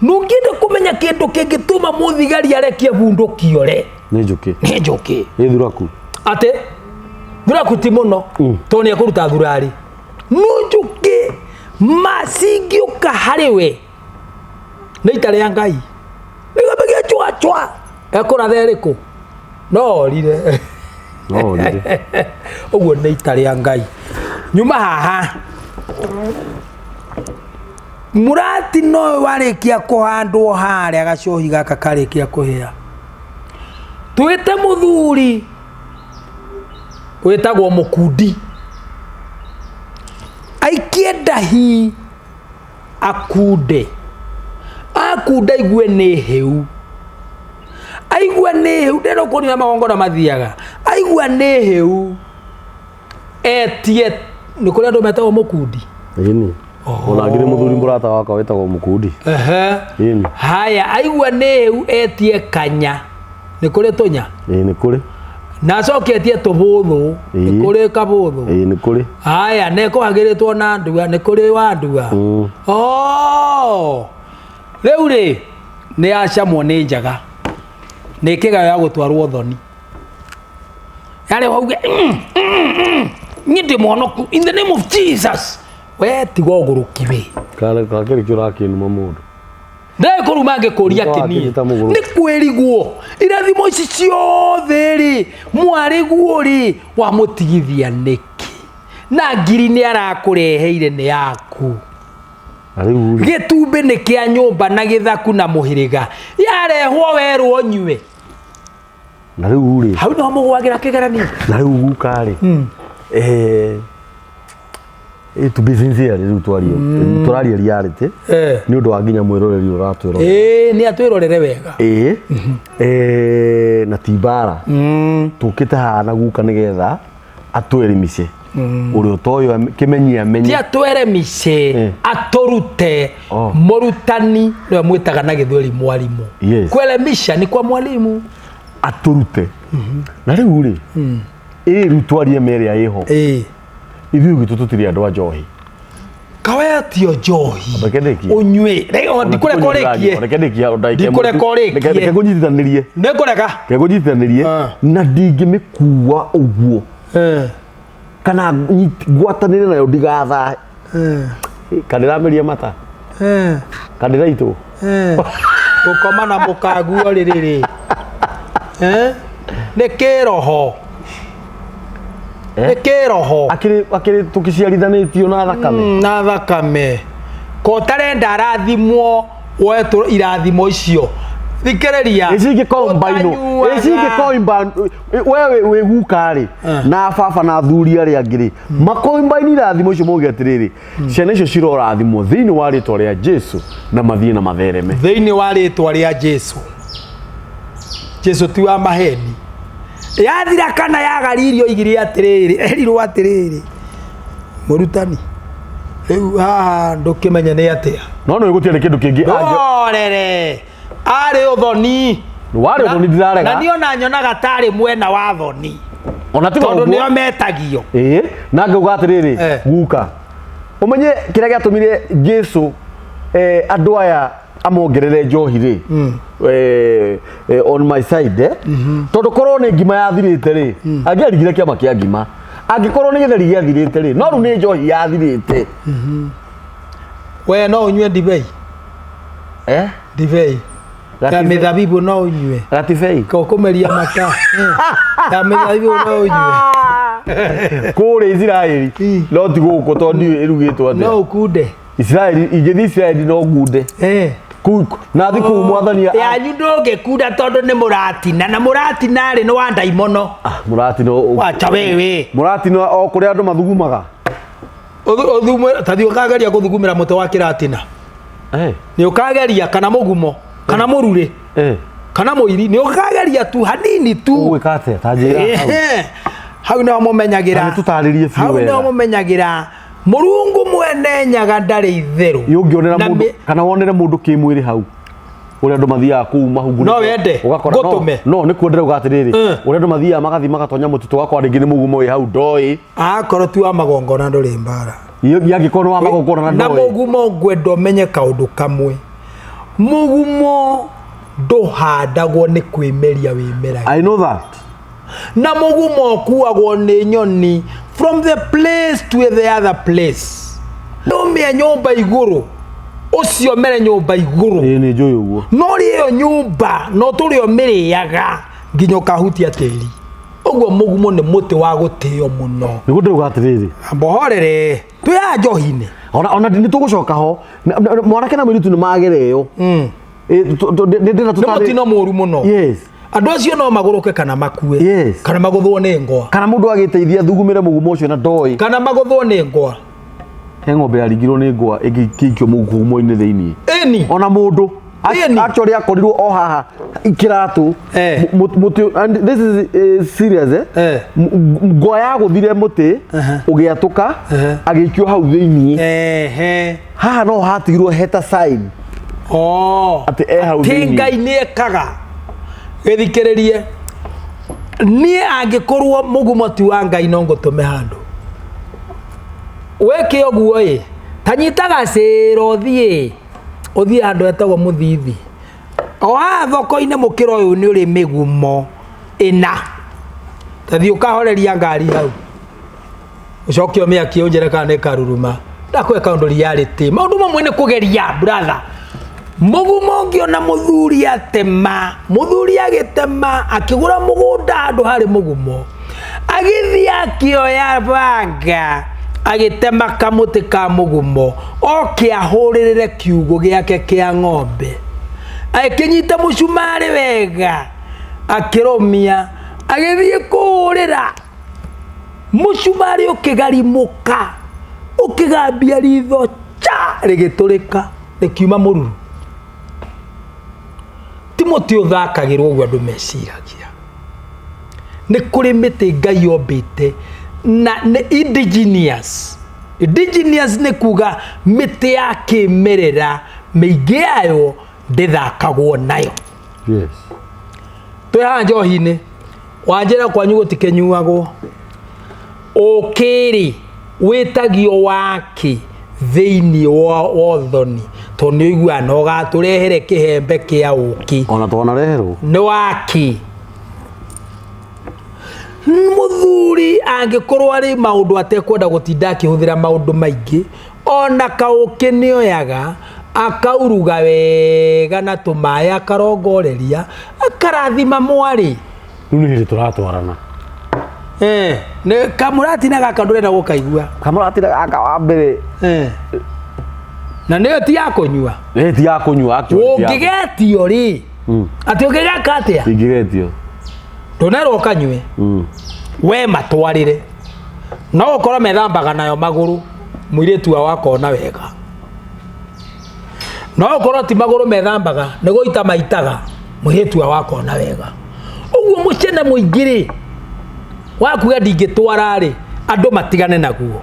Nũngĩenda kũmenya kĩndũ kĩngĩtũma mũthigari arekie bunduki ore? Nĩ njũkĩ. Nĩ njũkĩ. Nĩ thuraku. Atĩ? Thuraku ti mũno. Tondũ nĩ ekũruta thurari. No njũkĩ Ma cingĩũka harĩ we nĩ ita rĩa Ngai. Nĩgambĩgia chwa chwa. Ekũratha ĩrĩkũ? No orire. No orire. Ũguo nĩ ita rĩa Ngai. Nyuma haha. Mũratino ũyũ warĩkia kũhandwo harĩa gacohi gaka karĩkia kũhĩa. Twĩte mũthuri wĩtagwo mũkundi. Aikie ndahi akunde. Akunda aigue nĩ hĩu. Aigua nĩ hĩu, ndĩrenda kuonia magongona mathiaga. Aigua nĩ hĩu etie, nĩ kũrĩ andũ metagwo mũkundi. Ĩni. Ona ngĩrĩ mũthuri mũrata wakwa wĩtagwo mũkundi. Ehe. Ĩni. Haya, aigua nĩ hĩu etie kanya. Nĩ kũrĩ tũnya? Ĩĩ nĩ kũrĩ. Na acoke etie tũbũthũ. Nĩ Ĩĩ. kũrĩ kabũthũ? Ĩĩ nĩ kũrĩ. Haya, nĩ kũhagĩrĩtwo na ndua, nĩ kũrĩ wa ndua. Oh! Rĩu rĩ, nĩ yacamwo nĩ njaga. Nĩ kĩgayo ya gũtwarwo thoni. Yarĩ wauge, niĩ ndĩ mwonoku in the name of Jesus. We tiga ũgũrũki we. Kana kakĩrĩ kĩo ũrakĩnuma mũndũ. Ndagä kå ruma ngä kå ria Nĩkũ kä niä wakĩnyita mũgũrũ? nä kwä rigwo irathimo ici ciothe rä mwarä guo rä wamå tigithia nä kä na ngiri nä arakå reheire nä yaku Na rĩu rĩ, gä tumbä nä kä a nyå na gä thaku na må hä rä ga yarehwo werwo nyue na rĩu rĩ, hau no må gwagä ra kä geranio na rĩu guka rĩ, to be sincere rĩu twarie, tũraria reality nĩ ũndũ wa nginya mwĩroreri ũratwĩrorera. ä nä atwä rorere wega. Ĩĩ, na ti mbara. Tũkĩte haha na guka nĩgetha atwelimishe. Ũrĩa ũtoĩ kĩmenyie ti amenye. atweremice atũrute. Oh. Mũrutani nĩwe mwĩtaga na gĩthweri mwalimu. Yes. Kuelemisha ni kwa mwalimu. Atũrute. Na rĩu rĩ, ĩ rĩu twarie ma ĩrĩa ĩho. Ĩĩ. Ithuĩ gwitũ tũtirĩ andũ a njohi. Kawea tio njohi. Reke ndĩkie. Ũnyue Reke- ndikũreka ũrĩkie. Reke ndĩkie Ndikũreka ũrĩkie. Reke ngũnyitithanĩrie. Nĩngũreka. Reke ngũnyitithanĩrie Ah. na ndingĩmĩkua ũguo kana ngwatanĩre nayo ndigathae. Kana ndĩrameria mata. Kana ndĩraitwo. Gũkoma na mũkaguo rĩrĩrĩ nĩ kĩroho, nĩ kĩroho. Akĩrĩ akĩrĩ tũkĩciarithanĩtio na thakame. Na thakame ko ũtarenda arathimwo wetwo irathimo icio thikĩrĩria. Ici ingĩ combine ici ingĩ combine we wĩ guka rĩ na baba na athuri arĩa angĩ rĩ makoimbaini irathimo icio mauge atĩrĩrĩ ciana icio cirorathimwo thĩinĩ wa rĩtwa rĩa Jesu na mathiĩ na mathereme. Thĩinĩ wa rĩtwa rĩa Jesu. Jesu ti wa maheni. Yathira kana yagaririo igiri atĩrĩrĩ erirwo atĩrĩrĩ mũrutani rĩu haha ndũkĩmenye nĩ atĩa. No nĩ gũtirĩ kĩndũ kĩngĩ Ndorere arĩ ũthoni. Warĩ ũthoni ndirarega. Na niĩ ona nyonaga tarĩ mwena wa thoni Ona tiga tondũ ũguo. nĩo metagio. Ĩĩ na ngauga atĩrĩrĩ guka ũmenye kĩrĩa gĩatũmire Jesu andũ aya amongerere njohi rĩ on my side tondũ korwo nĩ ngima yathirĩte rĩ angĩarigire kĩama kĩa ngima angĩkorwo nĩ gĩtheri gĩathirĩte rĩ no rĩu nĩ njohi yathirĩte. We no ũnyue ndibei? Ndibei ya mĩthabibũ no ũnyue? Gatibei. Kũmeria mata ya mĩthabibũ no ũnyue? Kũrĩa Isiraeli no ti gũkũ tondũ ndiũĩ ĩrugĩtwo No atĩa. ũkunde? Isiraeli ingĩthiĩ Isiraeli no ngunde. Kũu na thi kũu mwathani Yanyu ndũngĩkunda tondũ nĩ mũratina na mũratina rĩ nĩ wa ndaimono. Mũratino. Wacha wewe. Mũratino o kũrĩa andũ mathugumaga. Tathiĩ ũkageria gũthugumĩra mũtĩ wa kĩratina. Nĩ ũkageria kana mũgumo kana mũrurĩ kana mũiri nĩ ũkageria tu hanini tu. Ũgwĩka atĩa ta njĩra hau. Hau nĩho mũmenyagĩra. Na nĩtũtarĩrie biũ Hau nĩho wega. mũmenyagĩra Mũrungu mwene Nyaga ndarĩ itherũ. Ĩ ũngĩonera Na mũndũ kana wonere mũndũ kĩmwĩrĩ hau ũrĩa andũ mathiaga kũu mahungu No wende, ũgakora ngũtũme. no nĩ kuo ndĩrauga atĩrĩrĩ ũrĩa andũ mathiaga magathiĩ magatonya mũtitũ ũgakora rĩngĩ nĩ mũgumo wĩ hau ndoĩ. Akorwo ti wa magongona ndũrĩ mbara. Angĩkorwo nĩ wa magongona na na ndoĩ. Mũgumo ngwenda ũmenye kaũndũ kamwe, mũgumo ndũhandagwo nĩ kwĩmeria wĩmeragia. I know that. Na mũgumo ũkuagwo nĩ nyoni from the place to the other place. Ũrũmie nyũmba igũrũ, ũciomere nyũmba igũrũ. Ĩĩ nĩ njũĩ ũguo. No rĩo nyũmba no tũrĩo mĩrĩaga nginya ũkahutia tĩri. Ũguo mũgumo nĩ mũtĩ wa gũtĩo mũno. Nĩguo ndĩrauga atĩrĩrĩ. Mbohorere twĩ haha njohi-inĩ. Ona nĩ tũgũcoka ho. Mwanake na mũirĩtu nĩ magereo. Nĩ Nĩ mũtino mũru mũno. Yes. Andũ acio no magũrũke kana makue. Yes. Kana magũthwo nĩ ngwa. Kana mũndũ agĩteithia thugumĩre mũgumo ũcio na ndoĩ. Kana magũthwo nĩ ngwa. He ng'ombe yaringirwo nĩ ngwa ĩgĩikio mũgumo-inĩ thĩinĩ. Ĩni. Ona mũndũ Ĩni. Actually akorirwo o haha kĩratũ. Eh. Mũtĩ, and this is serious, eh? Eh. Ngwa yagũthire mũtĩ ũgĩatũka agĩikio hau thĩinĩ. Ehe. Haha no hatigirwo heta sign. Oh. Atĩ e hau Atĩ thĩinĩ. Ngai nĩ ekaga. Gĩthikĩrĩrie. Niĩ angĩkorwo mũgumo ti wa Ngai no ngũtũme handũ. Wĩke ũguo ĩ, ta nyita gacĩra ũthiĩ. Ũthiĩ handũ hetagwo Mũthithi. O haha thoko-inĩ mũkĩra ũyũ nĩ ũrĩ mĩgumo ĩna. Ta thiĩ ũkahoreria ngari hau. Ũcoke ũmĩakie ũnjĩre kana nĩ karuruma. Ndakũhe kaũndũ reality. Maũndũ mamwe nĩ kũgeria brother. Mũgumo ũngĩona mũthuri atema, mũthuri agĩtema, akĩgũra mũgũnda handũ harĩ mũgumo. Agĩthiĩ akĩoya banga, agĩtema kamũtĩ ka mũgumo, oke ahũrĩrĩre kiugũ gĩake kĩa ng'ombe. Agĩkĩnyita mũcumarĩ wega, akĩrũmia, agĩthiĩ kũhũrĩra. Mũcumarĩ ũkĩgarimũka, ũkĩgambia ritho cha, rĩgĩtũrĩka, rĩkiuma mũruru. Ti mũtĩ ũthakagĩrwo ũguo andũ meciragia. Nĩ kũrĩ mĩtĩ Ngai ombĩte na nĩ indigenous. Indigenous nĩ kuga mĩtĩ ya kĩmerera mĩingĩ yayo ndĩthakagwo nayo. Yes. Twĩ haha njohi-inĩ, wanjĩra kwanyu gũtikĩnyuagwo. Ũkĩrĩ wĩtagio waki thĩinĩ wa ũthoni tondũ nĩ ũiguaga na ũgatũrehere kĩhembe kĩa ũkĩ. Ona twanareherwo. Nĩ waki. Mũthuri angĩkorwo arĩ maũndũ atekwenda gũtinda akĩhũthĩra maũndũ maingĩ, ona kaũkĩ nĩoyaga akauruga wega na tũmaĩ akarongoreria akarathima mwarĩ. Rĩu nĩ hĩndĩ tũratwarana. Nĩ kamũratina gaka ndũrenda gũkaigua. Kamũratina gaka wa mbere. Na nĩyo ti ya kũnyua. Ti ya kũnyua, actually, ti ya Ũngĩgetio rĩ, atĩ ũngĩgeka atĩa? Ingĩgetio. Ndũnerwo ũkanyue. We matwarĩre. No ũkorwo methambaga nayo magũrũ, mũirĩtu wao akona wega. No ũkorwo ti magũrũ methambaga, nĩ gũita maitaga, mũirĩtu wao akona wega. Ũguo mũcene mũingĩ rĩ, wakuga ndingĩtwara rĩ, andũ matigane naguo.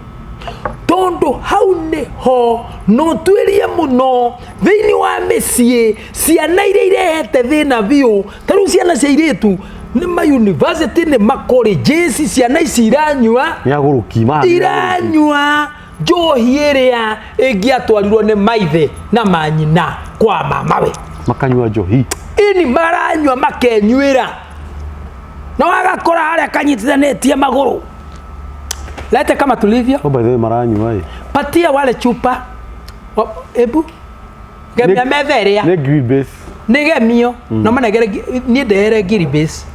Tondũ hau nĩho no tuĩrie mũno thĩinĩ wa mĩciĩ, ciana iria irehete thĩna biũ, ta rĩu ciana cia airĩtu nĩ ma university, nĩ ma colleges, ciana ici iranyua, Nĩ agũrũki, ma nĩ agũrũki. iranyua njohi ĩrĩa ĩngĩatwarirwo nĩ maithe na manyina kwa mamawe. Makanyua njohi. Ini maranyua makenyuĩra. Na wagakora harĩa kanyitithanĩtie magũrũ. Lete kama tulivyo. Oh, by the way, maranyua ĩ. Patia wale chupa. Ebu. Gemia metha ĩrĩa. Nĩ green base. Nĩ gemio. No manegere niĩ ndehere green base.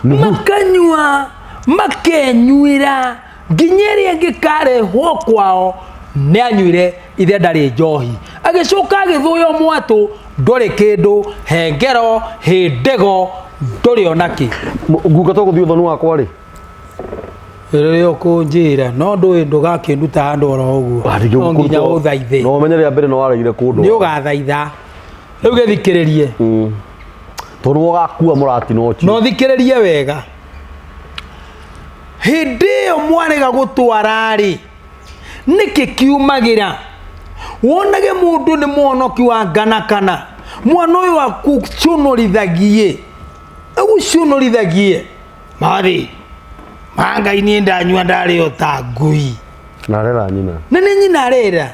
Makanyua, makenyuĩra nginya ĩrĩa ĩngĩkarehwo kwao nĩ anyuire ithe ndarĩ njohi. Agĩcoka agĩthũywo mwatũ ndũrĩ kĩndũ, hengero, hĩndĩgo, ndũrĩ ona kĩ. Nguga tũgũthiĩ ũthoni wakwa rĩ? Rĩrĩa ũkũnjĩra, no ndũĩ ndũgakĩnduta handũ oro ũguo. Ah, ndingĩgũkũruta No nginya o- ũthaithe. No ũmenye rĩa mbere no waregire kũndwara. Nĩ ũgathaitha. Rĩu gĩthikĩrĩrie. Tondũ ũgakua mũratina ũcio. No thikĩrĩrie wega. Hĩndĩ ĩyo mwarega gũtwara rĩ, nĩkĩ kiumagĩra? Wonage mũndũ nĩ mũhonoki wa ngana kana mwana ũyũ akũcũnũrithagie. Agũcũnũrithagie. Mathi, ma Ngai niĩ ndanyua ndarĩ o ta ngui. Na arera nyina. Na nĩ nyina arera.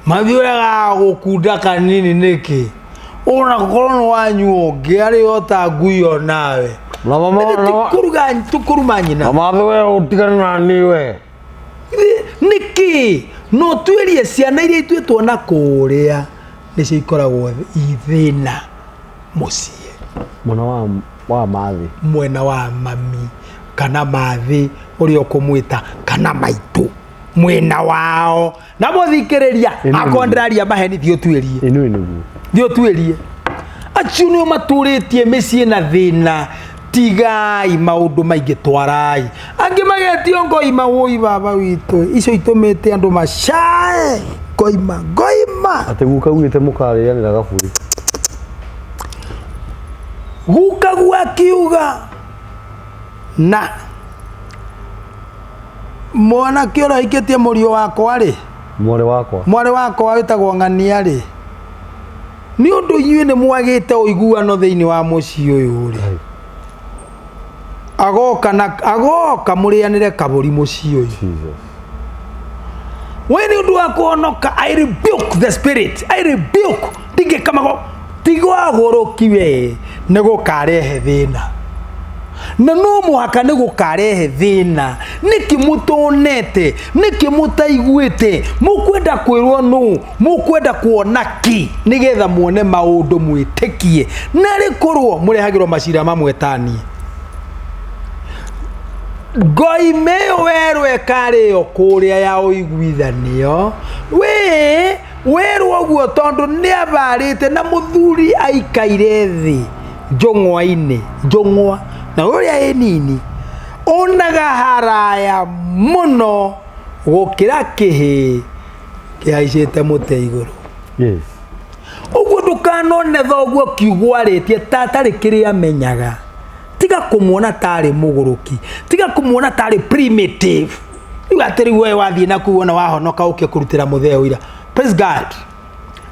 Mathi ũrega gũkunda kanini nĩkĩ? Ona gũkorwo nĩ wanyua ũngĩ arĩ o ta ngui o nawe. Na mama, Nĩ na ma- kũruga, tũkũruma nyina. Na mathi we ũtigane na niĩ we. Nĩkĩ? No tuĩrie ciana iria ituĩtwo na kũrĩa nĩcio ikoragwo ithĩna mũciĩ. Mwena wa mathĩ. Mwena wa mami kana mathĩ ũrĩa ũkũmwĩta kana maitũ mwena wao. Na mũthikĩrĩria akorwo ndĩraria maheni thiĩ ũtuĩrie. Ĩno nĩguo. Thiĩ ũtuĩrie. Acio nĩo matũrĩtie mĩciĩ na thĩna. Tigai maũndũ maingĩ twarai. Angĩ magetio ngoima woi baba witũ. Icio itũmĩte andũ macae. Ngoima, ngoima. Atĩ guka ugĩte mũkarĩanĩra gaburi. Guka akiuga na mwanake ũrĩa ũhikĩtie mũriũ wakwa rĩ, Mwarĩ wakwa. Mwarĩ wakwa wĩtagwo Ng'ania rĩ, nĩ ũndũ inyuĩ nĩ mwagĩte ũiguano thĩinĩ wa mũciĩ ũyũ rĩ, agoka na agoka mũrĩanĩre kabũri mũciĩ ũyũ. We nĩ ũndũ wa kũhonoka, I rebuke the spirit, I rebuke ndingĩkamago tiga agũrũki we nĩ gũkarehe thĩna. Na no mũhaka nĩ gũkarehe thĩna. Nĩkĩ mũtonete? Nĩkĩ mũtaiguĩte? Mũkwenda kwĩrwo nũ? Mũkwenda kuona ki nĩgetha muone maũndũ mwĩtĩkie? Narĩ korwo mũrehagĩrwo macira mamwe taniĩ. Ngoime ĩyo werwo ĩkarĩo kũrĩa ya ũiguithanio. We werwo ũguo tondũ nĩ abarĩte na mũthuri aikaire thĩ njũng'wa-inĩ, njũng'wa na ũrĩa ĩ nini onaga haraya mũno gũkĩra kĩhĩ kĩhaicĩte mũtĩ igũrũ. Yes. Ũguo ndũkanone thoguo kiugo arĩtie ta atarĩ kĩrĩa amenyaga. Tiga kũmuona tarĩ mũgũrũki, tiga kũmuona tarĩ primitive. Rĩu atĩ rĩu we wathiĩ na kũu wona wahonoka ũke kũrutĩra mũthee ũira. Praise God.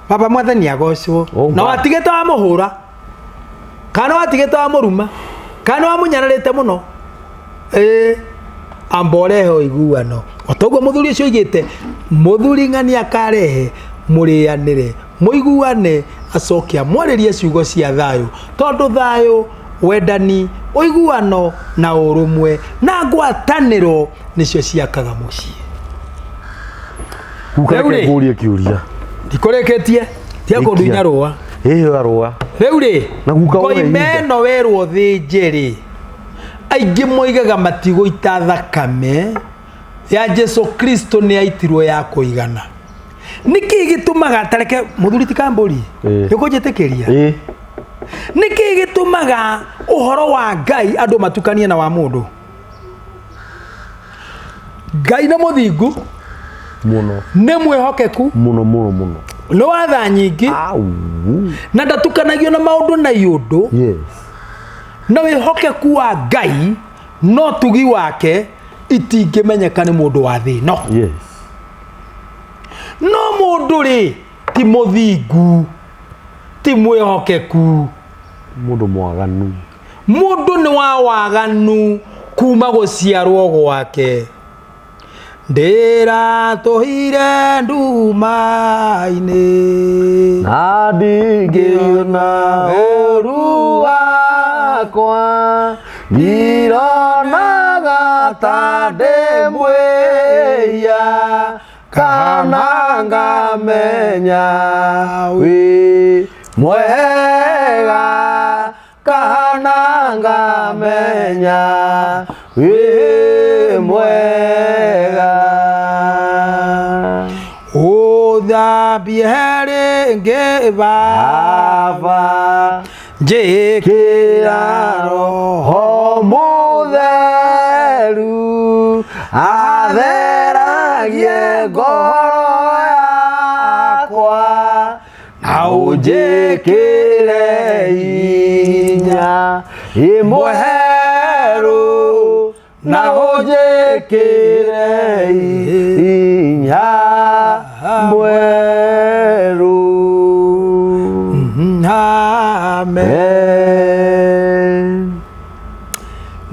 Baba mwathani agocwo. Oh, Na God. watigĩte wamũhũra kana watigĩte wamũruma kana wamũnyararĩte mũno. Amba ũrehe ũiguano. O toguo mũthuri ũcio oigĩte, mũthuri ng'ani akarehe mũrĩanĩre, mũiguane, acoke amwarĩrie ciugo cia thayũ, tondũ thayũ, wendani, ũiguano na ũrũmwe na ngwatanĩro nĩcio ciakaga mũciĩ. Guka Rĩu reke rĩ. ngũrie kĩũria. Ndikũrĩkĩtie, tiga kũndunya rũa. Ĩĩ ya rũa. Rĩu rĩ, Na guka woe ngoima ihinda. ĩno werwo thĩnje rĩ, aingĩ moigaga matigũita thakame ya Jesu Kristo nĩ yaitirwo ya kũigana. Nĩkĩ gĩtũmaga tareke mũthuri ti kambũri Ĩĩ. nĩũkũnjĩtĩkĩria? Ĩĩ. Nĩkĩ gĩtũmaga ũhoro wa Ngai andũ matukanie na wa mũndũ? Ngai nĩ mũthingu, Mũno. nĩ mwĩhokeku, Mũno mũno mũno. nĩ wa tha nyingĩ, Au. na ndatukanagio na maũndũ na iũndũ. Yes. Na wĩhokeku wa Ngai no tugi wake itingĩmenyeka nĩ mũndũ wa thĩ ĩno. Yes. No mũndũ rĩ ti mũthingu, ti mwĩhokeku. Mũndũ mwaganu. Mũndũ nĩ wa waganu kuma gũciarwo gwake. Ndĩratũhire nduma-inĩ Na ndingĩona ũru wakwa, ndironaga ta ndĩ mwĩhia, kana ngamenya wĩ mwega, kana ngamenya wĩ mwega. Ũthambie rĩngĩ Baba, njĩkĩra Roho Mũtheru, atheragie ngoro yakwa, na ũnjĩkĩre hinya ĩmweru, na ũnjĩkĩre hinya mwerũ. Amen.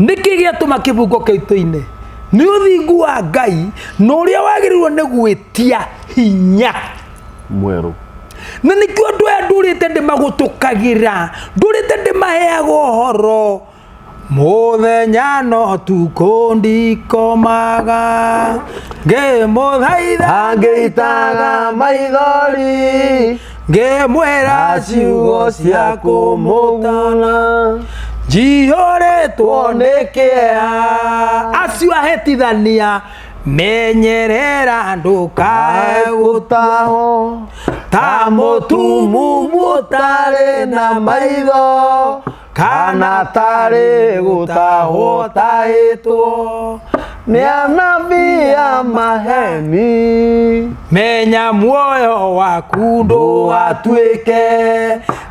Nĩkĩ gĩatũma kĩbungo kĩu tũine? Nĩ ũthingu wa Ngai na ũrĩa wagĩrĩirwo nĩ gwĩtia hinya Mwerũ. Na nĩkĩo andũ aya ndũrĩte ndĩmagũtũkagĩra, ndũrĩte ndĩmaheaga ũhoro. Mũthenya no tukũ ndikomaga ngĩmũthaitha Angĩitaga maithori ngĩmwĩra ciugo cia kũmũtana njihũrĩtwo nĩ kĩeha. Acio ahĩtithania menyerera ndũkae gũtahwo ta mũtumumu ũtarĩ na maitho kana tarĩ gũtahwo tahĩtwo nĩ anabii a maheni. Menya muoyo waku ndũgatuĩke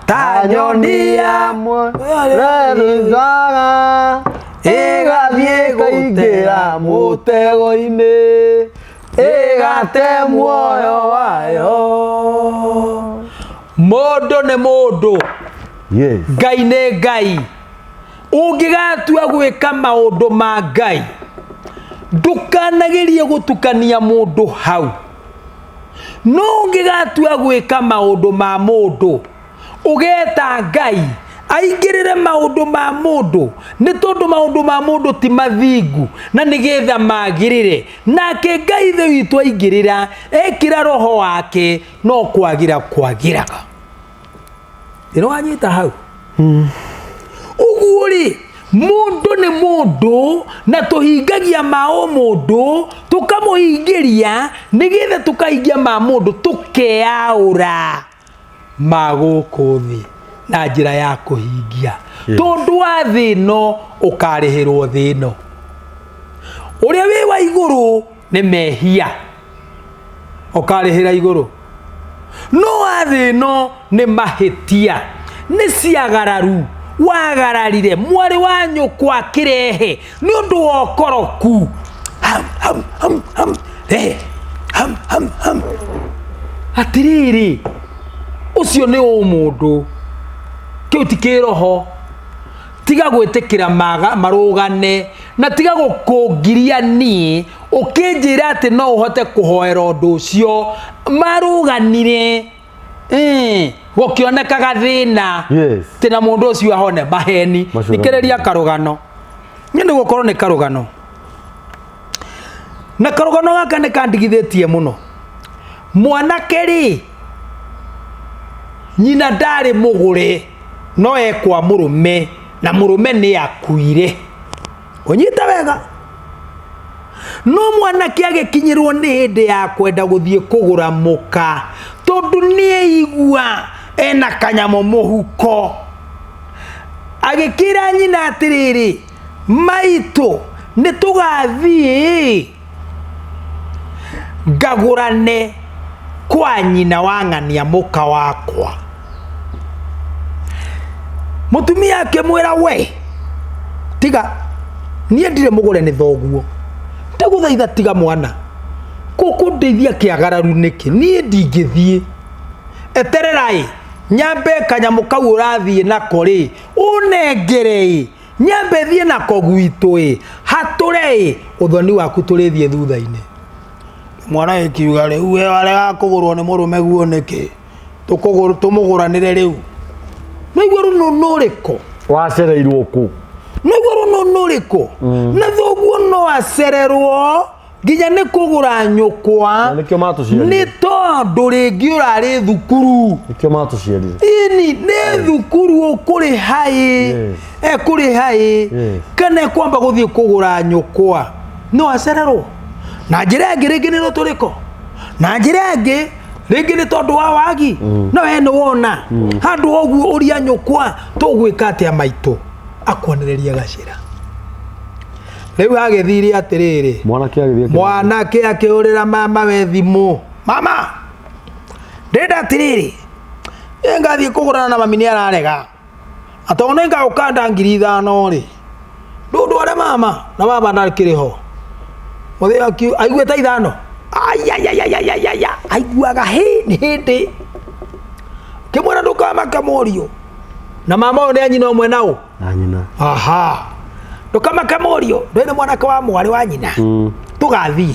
ta nyoni ya mwerethwaga ĩgathiĩ kũingĩra mũtego-inĩ ĩgate muoyo wayo. Mũndũ nĩ mũndũ. Yes. Ngai nĩ Ngai. Ũngĩgatua gwĩka maũndũ ma Ngai, ndũkanagerie gũtukania mũndũ hau. No ũngĩgatua gwĩka maũndũ ma mũndũ, ũgeta Ngai aingĩrĩre maũndũ ma mũndũ, nĩ tondũ maũndũ ma mũndũ ti mathingu na nĩgetha magĩrĩre. Nake Ngai ithe witũ aingĩrĩra, ekĩra roho wake, no kwagĩra kwagĩraga. Nĩ wanyita hau? Ũguo rĩ, mũndũ nĩ mũndũ na tũhingagia ma o mũndũ, tũkamũhingĩria nĩgetha tũkahingia ma mũndũ, tũkeaũra ma gũkũ thĩ na njĩra ya kũhingia. Tondũ wa thĩ ĩno ũkarĩhĩrwo thĩ ĩno. Ũrĩa wĩ wa igũrũ nĩ mehia ũkarĩhĩra igũrũ, no wa thĩ ĩno nĩ mahĩtia, nĩ ciagararu wagararire mwarĩ wa nyũkwa akĩrehe nĩ ũndũ wa ũkoroku. Ham, ham, ham, ham, rehe ham, ham, ham. Atĩrĩrĩ, ũcio nĩ ũmũndũ, kĩu ti kĩroho. Tiga gwĩtĩkĩra marũgane na tiga gũkũngiria niĩ ũkĩnjĩra atĩ no ũhote kũhoera ũndũ ũcio. Marũganire gũkĩonekaga thĩna. Yes. Tĩ na mũndũ ũcio ahone maheni. Macio Thikĩrĩria karũgano. Niĩ nĩ gũkorwo nĩ karũgano. Na karũgano gaka nĩ kandigithĩtie mũno. Mwanake rĩ, nyina ndarĩ mũgũre no ekwa mũrũme na mũrũme nĩ akuire. Ũnyite wega. No mwanake agĩkinyĩrwo nĩ hĩndĩ ya kwenda gũthiĩ kũgũra mũka tondũ nĩeigua ena kanyamũ mũhuko. Agĩkĩra nyina atĩrĩrĩ, maitũ nĩ tũgathiĩ ngagũrane kwa nyina wa ng'ania mũka wakwa. Mũtumia akĩmwĩra, we tiga, niĩ ndirĩ mũgũre nĩ thoguo, ndagũthaitha tiga mwana, kũkũndeithia kĩagararu nĩkĩ, niĩ ndingĩthiĩ, eterera ĩ, nyambe kanyamũ kau ũrathiĩ nako rĩ, ũnengere ĩ, nyambe thiĩ nako gwitũ ĩ, hatũre ĩ, ũthoni waku tũrĩthiĩ thutha-inĩ. Mwana ĩkiuga rĩu we warega kũgũrwo nĩ mũrũme guo nĩkĩ, tũmũgũranĩre rĩu. Nĩguo rũnũnũ rĩkũ? Wacereirwo kũ? Nĩguo rũnũnũ rĩkũ? Na thoguo no acererwo nginya nĩ kũgũra nyũkwa. Na nĩkĩo matũciarire. Nĩ tondũ rĩngĩ ũrarĩ thukuru. Nĩkĩo matũciarire. Ini nĩ thukuru ũkũrĩha ĩ. Yes. Ekũrĩha ĩ. Yes. Kana ekwamba gũthiĩ kũgũra nyũkwa. No acererwo. Na njĩra ĩngĩ rĩngĩ nĩ rũtũrĩko. Na njĩra ĩngĩ rĩngĩ nĩ tondũ wa wagi. No we nĩ wona. Handũ ũguo ũria nyũkwa tũgwĩka atĩa maitũ. Akwonereria gacĩra. Rĩu agĩthire atĩrĩrĩ. Mwanake agĩthiĩ akĩrĩra. Mwanake akĩhũrĩra mama we thimũ. Mama, ndĩrenda atĩrĩrĩ, nĩ ngathiĩ kũgũrana na mami nĩ ararega. Na tondũ nĩ ngagũkanda 5,000 rĩ, ndũndware mama, na baba ndakĩrĩ ho. Mũthee aiguĩte 5. Aiaiaiaiaiaia, aiguaga hĩ nĩ hĩndĩ. Kĩmwĩra ndũkamake mũriũ. Na mama ũyũ nĩ anyina ũmwe na ũ? Na nyina. Aha. Ndũkamake mũriũ, ndũrĩ na mwanake wa mwarĩ wa nyina. Tũgathiĩ.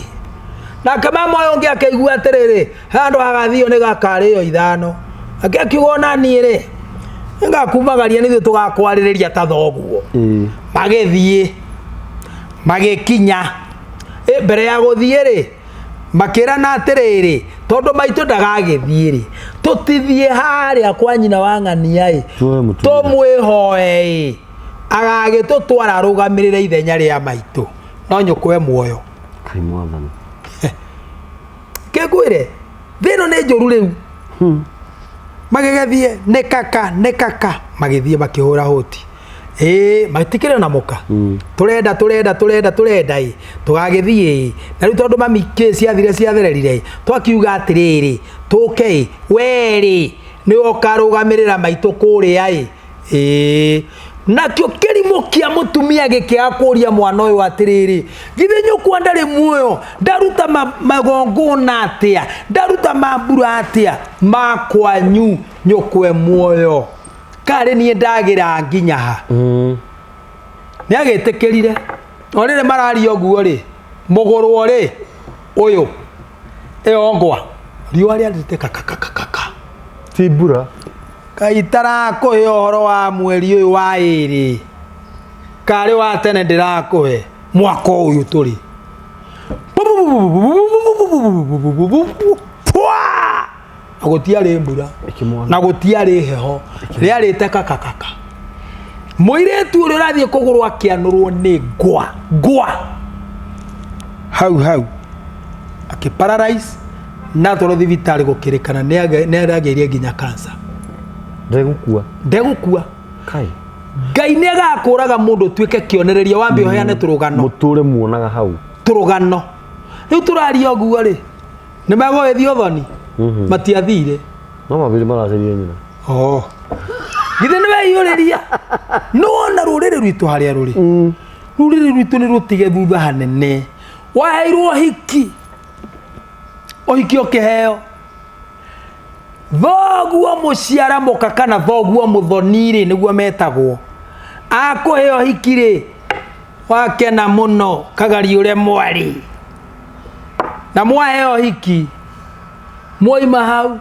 Nake mama ũyũ ũngĩ akĩigua atĩrĩrĩ, handũ hagathio nĩ gakarĩo 5. Ake akiuga ona niĩ rĩ, Nĩngakumagaria nĩthuĩ tũgakwarĩrĩria ta thoguo. Magĩthiĩ magĩkinya. Mbere ya gũthiĩ rĩ, makĩrana atĩrĩrĩ, tondũ maitũ ndagagĩthiĩ rĩ, tũtithiĩ harĩa kwa nyina wa ng'ania ĩ, Tuoe mũtumia. Tũmwĩhoe ĩ, agagĩtũtwara arũgamĩrĩre ithenya rĩa maitũ, no nyũkwa e muoyo. Kai mwathani. Kĩngwĩre thĩ ĩno nĩ njũru rĩu. Magĩgĩthiĩ nĩ kaka nĩ kaka, magĩthiĩ makĩhũra hoti. Ĩĩ, matikĩrĩ na mũka. Tũrenda tũrenda tũrenda tũrenda ĩ, tũgagĩthiĩ ĩ. Na rĩu tondũ mami kĩ ciathire ciathererire ĩ, twakiuga atĩrĩrĩ, tũke ĩ, we rĩ, nĩwe ũkarũgamĩrĩra maitũ kũrĩa ĩ. Ĩĩ. Nakĩo kĩrimũ kĩa mũtumia gĩkĩaga kũria mwana ũyũ atĩrĩrĩ, githĩ nyũkwa ndarĩ muoyo, ndaruta magongona atĩa, ndaruta mambura atĩa, makwanyu nyũkwa e muoyo. Karĩ niĩ ndagĩra nginya ha. Nĩ agĩtĩkĩrire. O rĩrĩ mararia ũguo rĩ, mũgũrwo rĩ, ũyũ, ĩyo ngwa, riũa rĩarĩte kakakakaka. Ti mbura. Ngai tarakũhe ũhoro wa mweri ũyũ wa ĩrĩ, karĩ wa tene ndĩrakũhe mwaka ũyũ tũrĩ. Na gũtiarĩ mbura na gũtiarĩ heho, rĩarĩte kakakaka. Mũirĩtu ũrĩa ũrathiĩ kũgũrwo akĩanũrwo nĩ ngwa ngwa hau hau, akĩparalyze na atwarwo thibitarĩ gũkĩrĩkana nĩ aragĩire nginya cancer. Ndegũkua. Ndegũkua. Kai. Ngai nĩ agakũraga mũndũ ũtuĩke kĩonereria, wambe ũheane tũrũgano. Mũtũre muonaga hau. Tũrũgano. Rĩu tũraria ũguo rĩ, nĩ magũgĩthiĩ ũthoni? Matiathire. No mabiri maraceria nyina. Oh. Githĩ nĩ weyũrĩria? Nĩ wona rũrĩrĩ rwitũ harĩa rũrĩ. Rũrĩrĩ rwitũ nĩ rũtige thutha hanene. Waheirwo ũhiki. Ũhiki ũkĩheo. Thoguo mũciara mũka kana thoguo mũthoni rĩ, nĩguo metagwo. Akũhe ũhiki rĩ, wakena mũno kagariũre mwarĩ. Na mwaheo ũhiki, mwoima hau,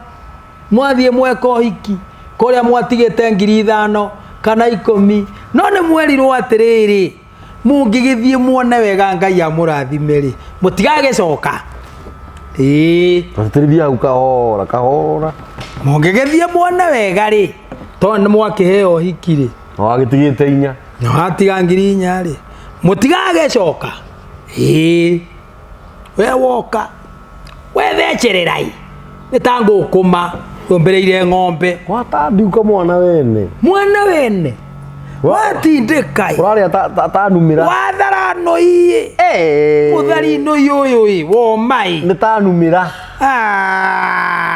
mwathiĩ mweka ũhiki, kũrĩa mwatigĩte 5,000 kana 10, no nĩ mwerirwo atĩrĩrĩ, mũngĩgĩthiĩ muone wega Ngai amũrathime rĩ, mũtigagĩcoka. Ĩĩ. Tũtĩrithia hau kahora kahora. Mũngĩgĩthiĩ muone wega rĩ, tondũ nĩ mwakĩheo ũhiki rĩ. Na wagĩtigĩte 4. Na watiga 4,000 rĩ, mũtigagĩcoka. Ĩĩ. We woka, wethecerera ĩ, nĩ ta ngũkũma yũmbĩrĩire ng'ombe. Watandiuka mwana wene. Mwana wene. Watindĩka ĩ. Ũrarĩa ta numĩra. Wathara nũi ĩ. Mũthari nũi ũyũ ĩ, woma ĩ. Nĩ ta numĩra.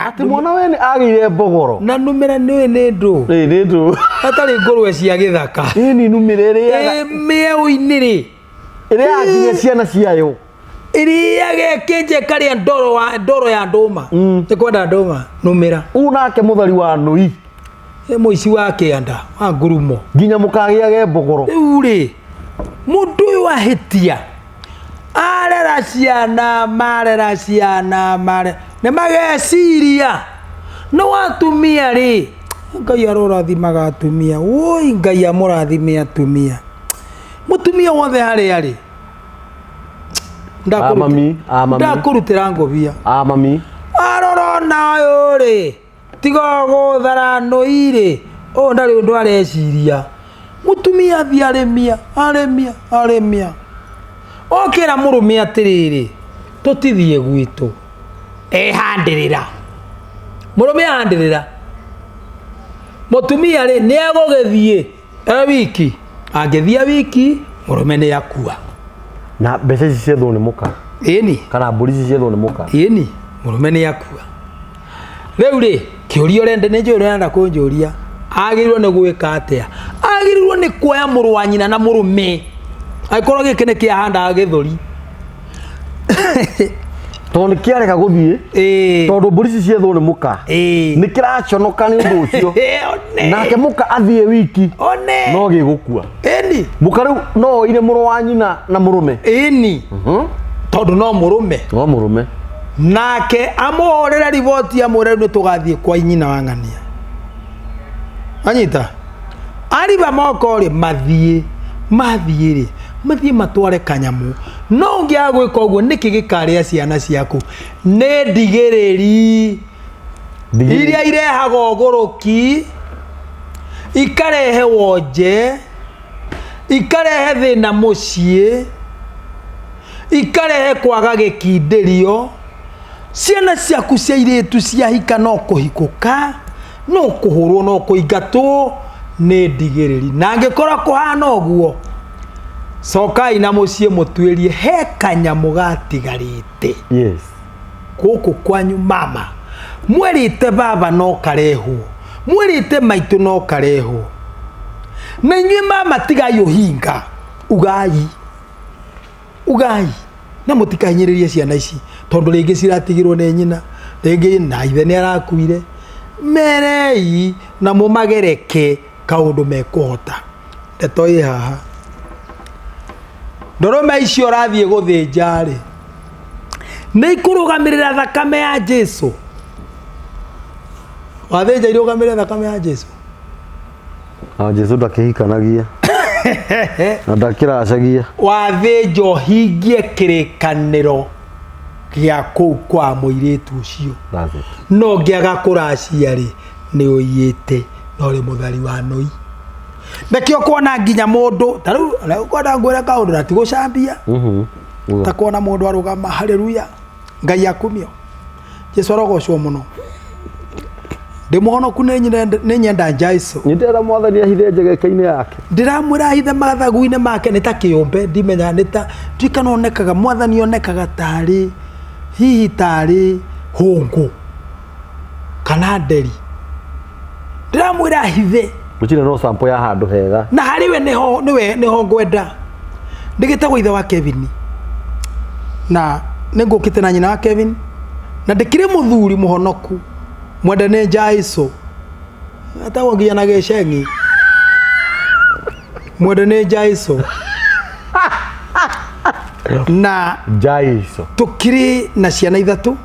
Atĩ mwana wene agĩire mbogoro. Na numĩra nĩ nĩ ndũ. Ĩ, nĩ ndũ. Hatarĩ ngũrwe cia gĩthaka. Ĩ, nĩ numĩra ĩrĩaga. Ĩ, mĩeũ-inĩ rĩ. Ĩrĩaga nginya ciana ciayo. Ĩrĩaga ĩkĩnje ĩkarĩa ndoro ya ndũma. Nĩ kwenda ndũma, numĩra. Ũũ nake mũthari wa nũi. Ĩ mũici wa kĩanda, wa ngurumo. Nginya mũkagĩage mbogoro. Rĩu rĩ, mũndũ ũyũ ahĩtia. Arera ciana, marera ciana, marera. Nĩ mageciria. No atumia rĩ, Ngai arorathimaga atumia. Woi, Ngai amũrathime atumia. Mũtumia wothe harĩa arĩ. Mami, mami. Ndakũrutĩra ngũbia. Mami. Arora ona ũyũ rĩ, tiga gũthara nũi rĩ, ũyũ ndarĩ ũndũ areciria. Mũtumia athiĩ arĩmia, arĩmia, arĩmia. Okĩra mũrũme atĩrĩrĩ, tũtithiĩ gwitũ. Ehandĩrĩra. Mũrũme ahandĩrĩra. Mũtumia rĩ, nĩ egũgĩthiĩ e wiki. Angĩthiĩ wiki, mũrũme nĩ akua. Na mbeca ici ciethwo nĩ mũka. Ĩni. Kana mbũri ici ciethwo nĩ mũka. Ĩni, mũrũme nĩ akua. Rĩu rĩ, kĩũria ũrenda, nĩ njũĩ ũrenda kũnjũria. Agĩrĩirwo nĩ gwĩka atĩa? Agĩrĩirwo nĩ kuoya mũrũ wa nyina na mũrũme. Angĩkorwo gĩkĩ nĩ kĩahandaga gĩthũri. Tondũ nĩ kĩarega gũthiĩ. Tondũ mbũri ici ciethwo nĩ mũka. Nĩ kĩraconoka nĩ ũndũ ũcio. Nake mũka athiĩ wiki. No gĩgũkua. Ĩni. Mũka rĩu no oire mũrũ wa nyina na mũrũme. Ĩni. Tondũ no mũrũme. No mũrũme. Nake amũhũrĩre riboti amwĩre rĩu nĩ tũgathiĩ kwa nyina wa ng'ania. Anyita ariba moko rĩ, mathiĩ mathiĩ rĩ, mathiĩ matware kanyamũ. No ũngĩaga gwĩka ũguo, nĩkĩ gĩkarĩa ciana ciaku? Nĩ ndigĩrĩri iria irehaga ũgũrũki, ikarehe wonje, ikarehe thĩna mũciĩ, ikarehe kwaga gĩkindĩrio. Ciana ciaku cia irĩtu ciahika no kũhikũka, no kũhũrwo, no kũingatwo nĩ ndigĩrĩri. Na angĩkorwo kũhana ũguo, cokai na mũciĩ mũtuĩrie he kanyamũ gatigarĩte. Yes. Gũkũ kwanyu mama mwerĩte baba no karehwo, mwerĩte maitũ no karehwo. Na inyuĩ mama tigai ũhinga, ugai ugai na mũtikahinyĩrĩrie ciana ici, tondũ rĩngĩ ciratigirwo nĩ nyina, rĩngĩ na ithe nĩ arakuire. Merei na mũmagereke kaũndũ mekũhota. Ndeto ĩ haha, ndũrũme icio ũrathiĩ gũthĩnja rĩ, nĩ ikũrũgamĩrĩra thakame ya Jesu. Wathĩnja irũgamĩrĩre thakame ya Jesu. Na Jesu ndakĩhikanagia na ndakĩracagia. Wathĩnja ũhingie kĩrĩkanĩro gĩa kũu kwa mũirĩtu ũcio. That's it. No ngĩaga kũracia rĩ, nĩ ũiyĩte na ũrĩ mũthari wa nũi. Nakĩo kuona nginya mũndũ ta rĩu kwenda ngwĩre kaũndũ na ti gũcambia. Ta kuona mũndũ arũgama, haleluya, Ngai akumio, Jesu arogocwo mũno. Ndĩ mũhonoku, nĩ nyenda Jesu. Nĩ ndĩrera mwathani ahithe njegeke-inĩ yake. Ndĩramwĩra ahithe mathagu-inĩ make. Nĩ ta kĩũmbe ndimenya, nĩ ta tuikana onekaga, mwathani onekaga tarĩ hihi tarĩ hũngũ kana nderi. Ndĩramwĩra ahithe. Gũtirĩ no sample ya handũ hega. Na harĩ we nĩho nĩwe nĩho ngwenda. Ndĩgĩtagwo ithe wa Kevin, na nĩ ngũkĩte na nyina wa Kevin, na ndĩkĩrĩ mũthuri mũhonoku mwende nĩ Jaiso, etagwo nginya na gĩceng'i, mwende nĩ Jaiso. Na Jaiso. Tũkĩrĩ na ciana ithatũ.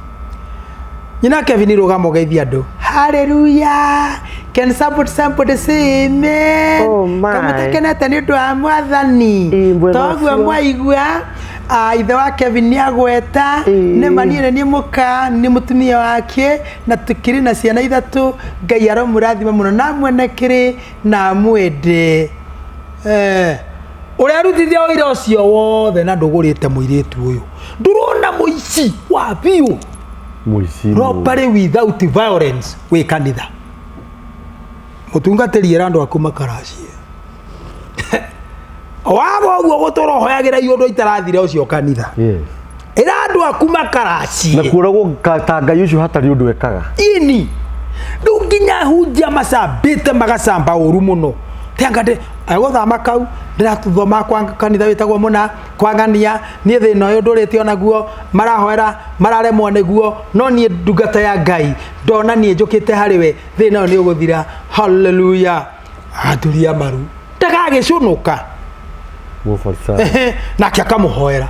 Nyina Kevin, rũgama ũgeithia andũ. Hallelujah. Can somebody say amen? Oh my. Kamũtakenete nĩ ũndũ wa mwathani. Ĩ, mbwena toguo ũcio. Mwaigua ithe wa Kevin nĩ agweta. Ĩ. Nĩ ma niĩ nĩ mũka, nĩ mũtumia wake, na tũkĩrĩ na ciana ithatũ. Ngai aromũrathima mũno na amwonekere na amwende. Ũrĩa arutithia ũira ũcio wothe na ndũgũrĩte mũirĩtu ũyũ, ndũrona mũici wa biũ. Mũici. Robbery without violence wĩ kanitha. Mũtungatĩri, ĩra andũ aku makaracie. Waga ũguo gũtũra ũhoyagĩra iũndũ itarathire ũcio kanitha. Yes. Ĩra andũ aku makaracie. Na kuoragwo ta Ngai ũcio hatarĩ ũndũ ekaga. Ini rĩu nginya hunjia macambĩte, magacamba ũru mũno. Tianga ndĩ agũthama kau, ndĩrathoma kwa kanitha wĩtagwo mũna kwang'ania. Niĩ thĩna ũyũ ndũrĩte onaguo marahoera mararemwo nĩguo, no niĩ ndungata ya Ngai ndona niĩ njũkĩte harĩ we, thĩna ũyũ nĩ ũgũthira. Haleluya. Agaturia maru, ndagagĩcũnũka. Mũbarisayo. Ehe, nake akamũhoera,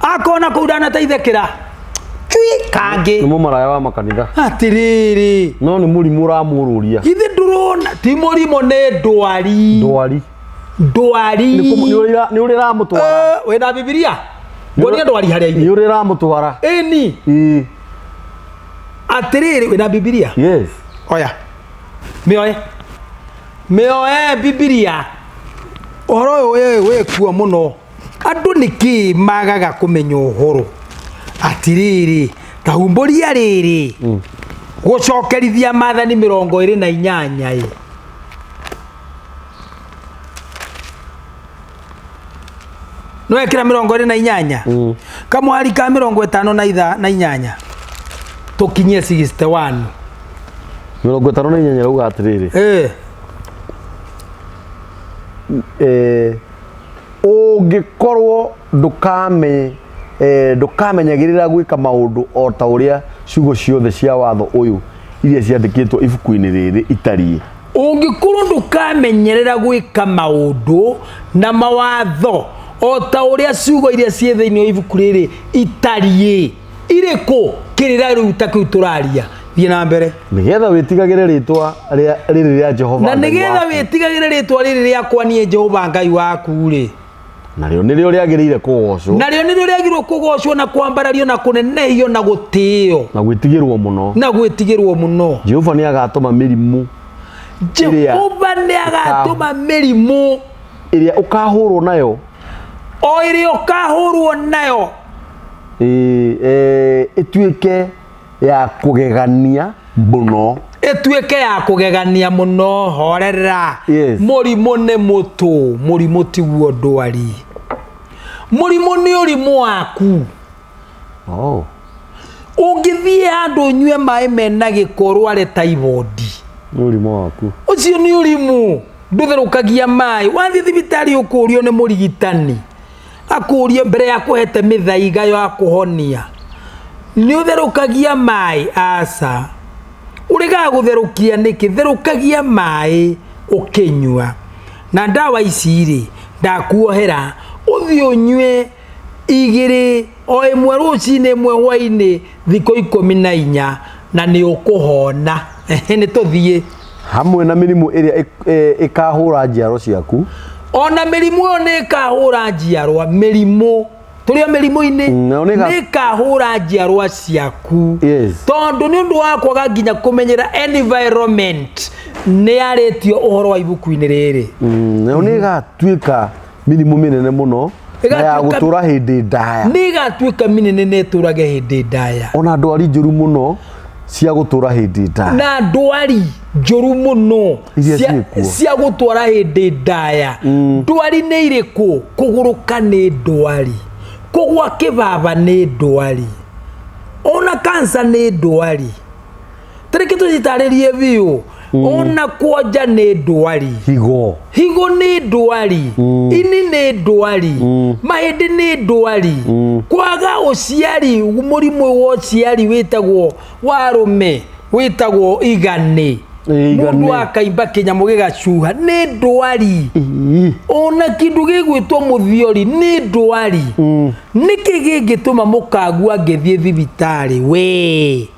akona kũu ndanateithĩkĩra cui kangĩ. Nĩ mũmaraya wa makanitha. Atĩrĩrĩ. No nĩ mũrimũ ũramũrũria. Githĩ ndũrona ti mũrimũ, nĩ ndwari. Ndwari. Ndwari. Nĩ ũrĩ ĩramũtwara. Wĩna Bibilia, nguonia ndwari harĩa Nĩ irĩ. ũrĩ ĩramũtwara. Ĩni. Ĩ. Atĩrĩrĩ, wĩna Bibilia? Yes. Oya, mĩoe mĩoe Bibilia. Ũhoro ũyũ wĩ kuo mũno. Andũ nĩkĩ magaga kũmenya ũhoro? Atĩrĩrĩ, tahumbũria rĩrĩ, gũcokerithia maathani 28 ĩ. No ekĩra 28, kamwari ka 58 tũkinyie 61. 58 rauga atĩrĩrĩ, ũngĩkorwo ndũkamenyagĩrĩra gwĩka maũndũ o ta ũrĩa ciugo ciothe cia watho ũyũ iria ciandĩkĩtwo ibuku-inĩ rĩrĩ itariĩ. Ũngĩkorwo ndũkamenyerera gwĩka maũndũ na mawatho o ta ũrĩa ciugo iria ciĩ thĩinĩ wa ibuku rĩrĩ itariĩ. Irĩkũ? Kĩrĩra rĩu ta kĩu tũraria. Thiĩ na mbere. Nĩgetha wĩtigagĩre rĩtwa rĩrĩ rĩa Jehova na nĩgetha wĩtigagĩre rĩtwa rĩrĩ rĩakwa niĩ Jehova Ngai waku rĩ, narĩo nĩrĩo rĩagĩrĩire kũgocwo, narĩo nĩrĩo rĩagĩrĩirwo kũgocwo na kwambarario na kũnenehio na gũtĩo na gwĩtigĩrwo mũno, na gwĩtigĩrwo mũno. Jehova nĩ agatũma mĩrimũ, Jehova nĩ agatũma mĩrimũ ĩrĩa ũkahũrwo nayo, o ĩrĩa ũkahũrwo nayo, ĩtuĩke ya kũgegania mũno, ĩtuĩke ya kũgegania mũno. Horera. Yes. Mũrimũ nĩ mũtũ, mũrimũ tiguo ndwari, mũrimũ nĩ ũrimũ waku. Oh. Ũngĩthiĩ handũ ũnyue maĩ mena gĩko ũrware typhoid, Nĩ ũrimũ waku. Ũcio nĩ ũrimũ. Ndũtherũkagia maĩ. Wathiĩ thibitarĩ ũkũrio nĩ mũrigitani, akũrie mbere ya kũhete mĩthaiga ya kũhonia, nĩ ũtherũkagia maĩ? Aca. Ũregaga gũtherũkia nĩkĩ? Therũkagia maĩ ũkĩnyua. Na ndawa ici rĩ, ndakuohera ũthiĩ ũnyue igĩrĩ, o ĩmwe rũcinĩ, ĩmwe hwainĩ, thikũ 14, na nĩ ũkũhona. Nĩ tũthiĩ. Hamwe na mĩrimũ ĩrĩa ĩkahũra njiaro ciaku. Ona mĩrimũ ĩyo nĩ ĩkahũra njiarwa, mĩrimũ tũrĩ o mĩrimũ-inĩ, nĩ ĩkahũra njiarwa ciaku. Yes. Tondũ nĩ ũndũ wa kwaga nginya kũmenyera environment, nĩ yarĩtio ũhoro wa ibuku-inĩ rĩrĩ. Nayo nĩ ĩgatuĩka mĩrimũ mĩnene mũno na ya gũtũra hĩndĩ ndaya. Nĩ ĩgatuĩka mĩnene na ĩtũrage hĩndĩ ndaya. Ona ndwari njũru mũno cia gũtũra hĩndĩ ndaya. Na ndwari njũru mũno cia gũtwara hĩndĩ ndaya. Ndwari nĩ irĩkũ? Kũgũrũka nĩ ndwari, kũgwa kĩbaba nĩ ndwari, ona kansa nĩ ndwari. Tarĩki tũcitarĩrie biũ. Ona kwonja nĩ ndwari, higo higo nĩ ndwari, ini nĩ ndwari, mahĩndĩ nĩ ndwari, kwaga ũciari, mũrimũ wa ũciari wĩtagwo wa arũme wĩtagwo igane, mũndũ akaimba kĩnyamũ gĩgacuha nĩ ndwari, ona kĩndũ gĩgwĩtwo mũthiori nĩ ndwari. Nĩkĩ gĩngĩtũma mũkagua angĩthiĩ thibitarĩ? We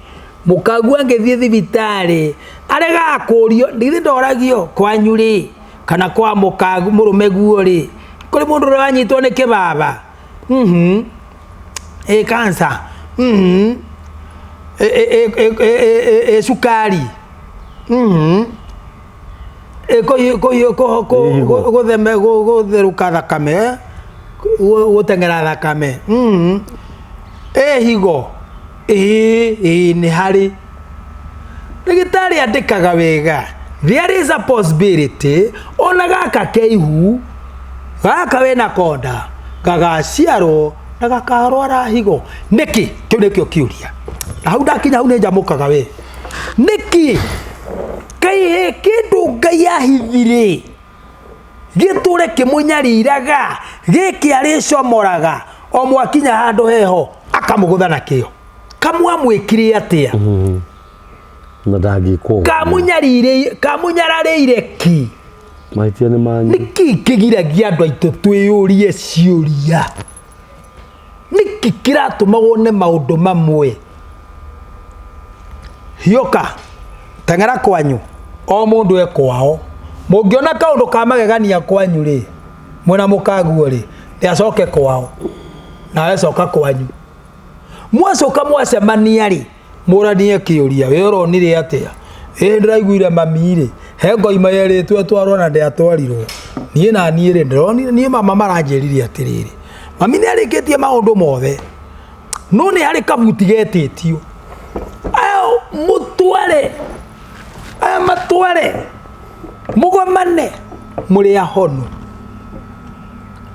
mũkagua angĩthiĩ thibitarĩ aregaga kũrio, ndigithĩ ndoragio kwanyu rĩ kana kwa mũkagu mũrũme guo rĩ, kũrĩ mũndũ ũrĩa wanyitwo nĩ kĩbaba, ĩ kansa, ĩ cukari, gũtherũka thakame, gũteng'era thakame, ĩ higo, ĩ nĩ harĩ ndagĩtarĩ andĩkaga wega. There is a possibility ona gaka keihu gaka wĩna konda gagaciarwo na gakarwara higo. Nĩkĩ? Kĩu nĩkĩo kĩũria. Na hau ndakinya hau nĩ njamũkaga we. Nĩkĩ? Kaĩ he kĩndũ Ngai ahithire gĩtũre kĩmũnyariraga, gĩkĩ arĩcomoraga o mwakinya handũ heho akamũgũtha nakĩo. Kamwamwĩkire atĩa? Na ndangĩkwo. Kamunyararĩire ki? Mahĩtia nĩ manyu. Nĩkĩ kĩgiragia andũ aitũ twĩyũrie ciũria? Nĩkĩ kĩratũma wone maũndũ mamwe? Hioka, teng'era kwanyu, o mũndũ e kwao. Mũngĩona kaũndũ ka magegania kwanyu rĩ, mwĩna mũkaguo rĩ, nĩ acoke kwao, nawe coka kwanyu. Mwacoka mwacemania rĩ, mũranie kĩũria, we ũronire atĩa? Ĩ ndĩraiguire mami rĩ, he ngoima yerĩtwo ĩtwarwo na ndĩatwarirwo. Niĩ na niĩ rĩ, ndĩronire niĩ mama maranjĩrire atĩrĩrĩ, mami nĩ arĩkĩtie maũndũ mothe, no nĩ harĩ kabuti getĩtio. Aya mũtware, aya matware, mũgomane, mũrĩ ahonu.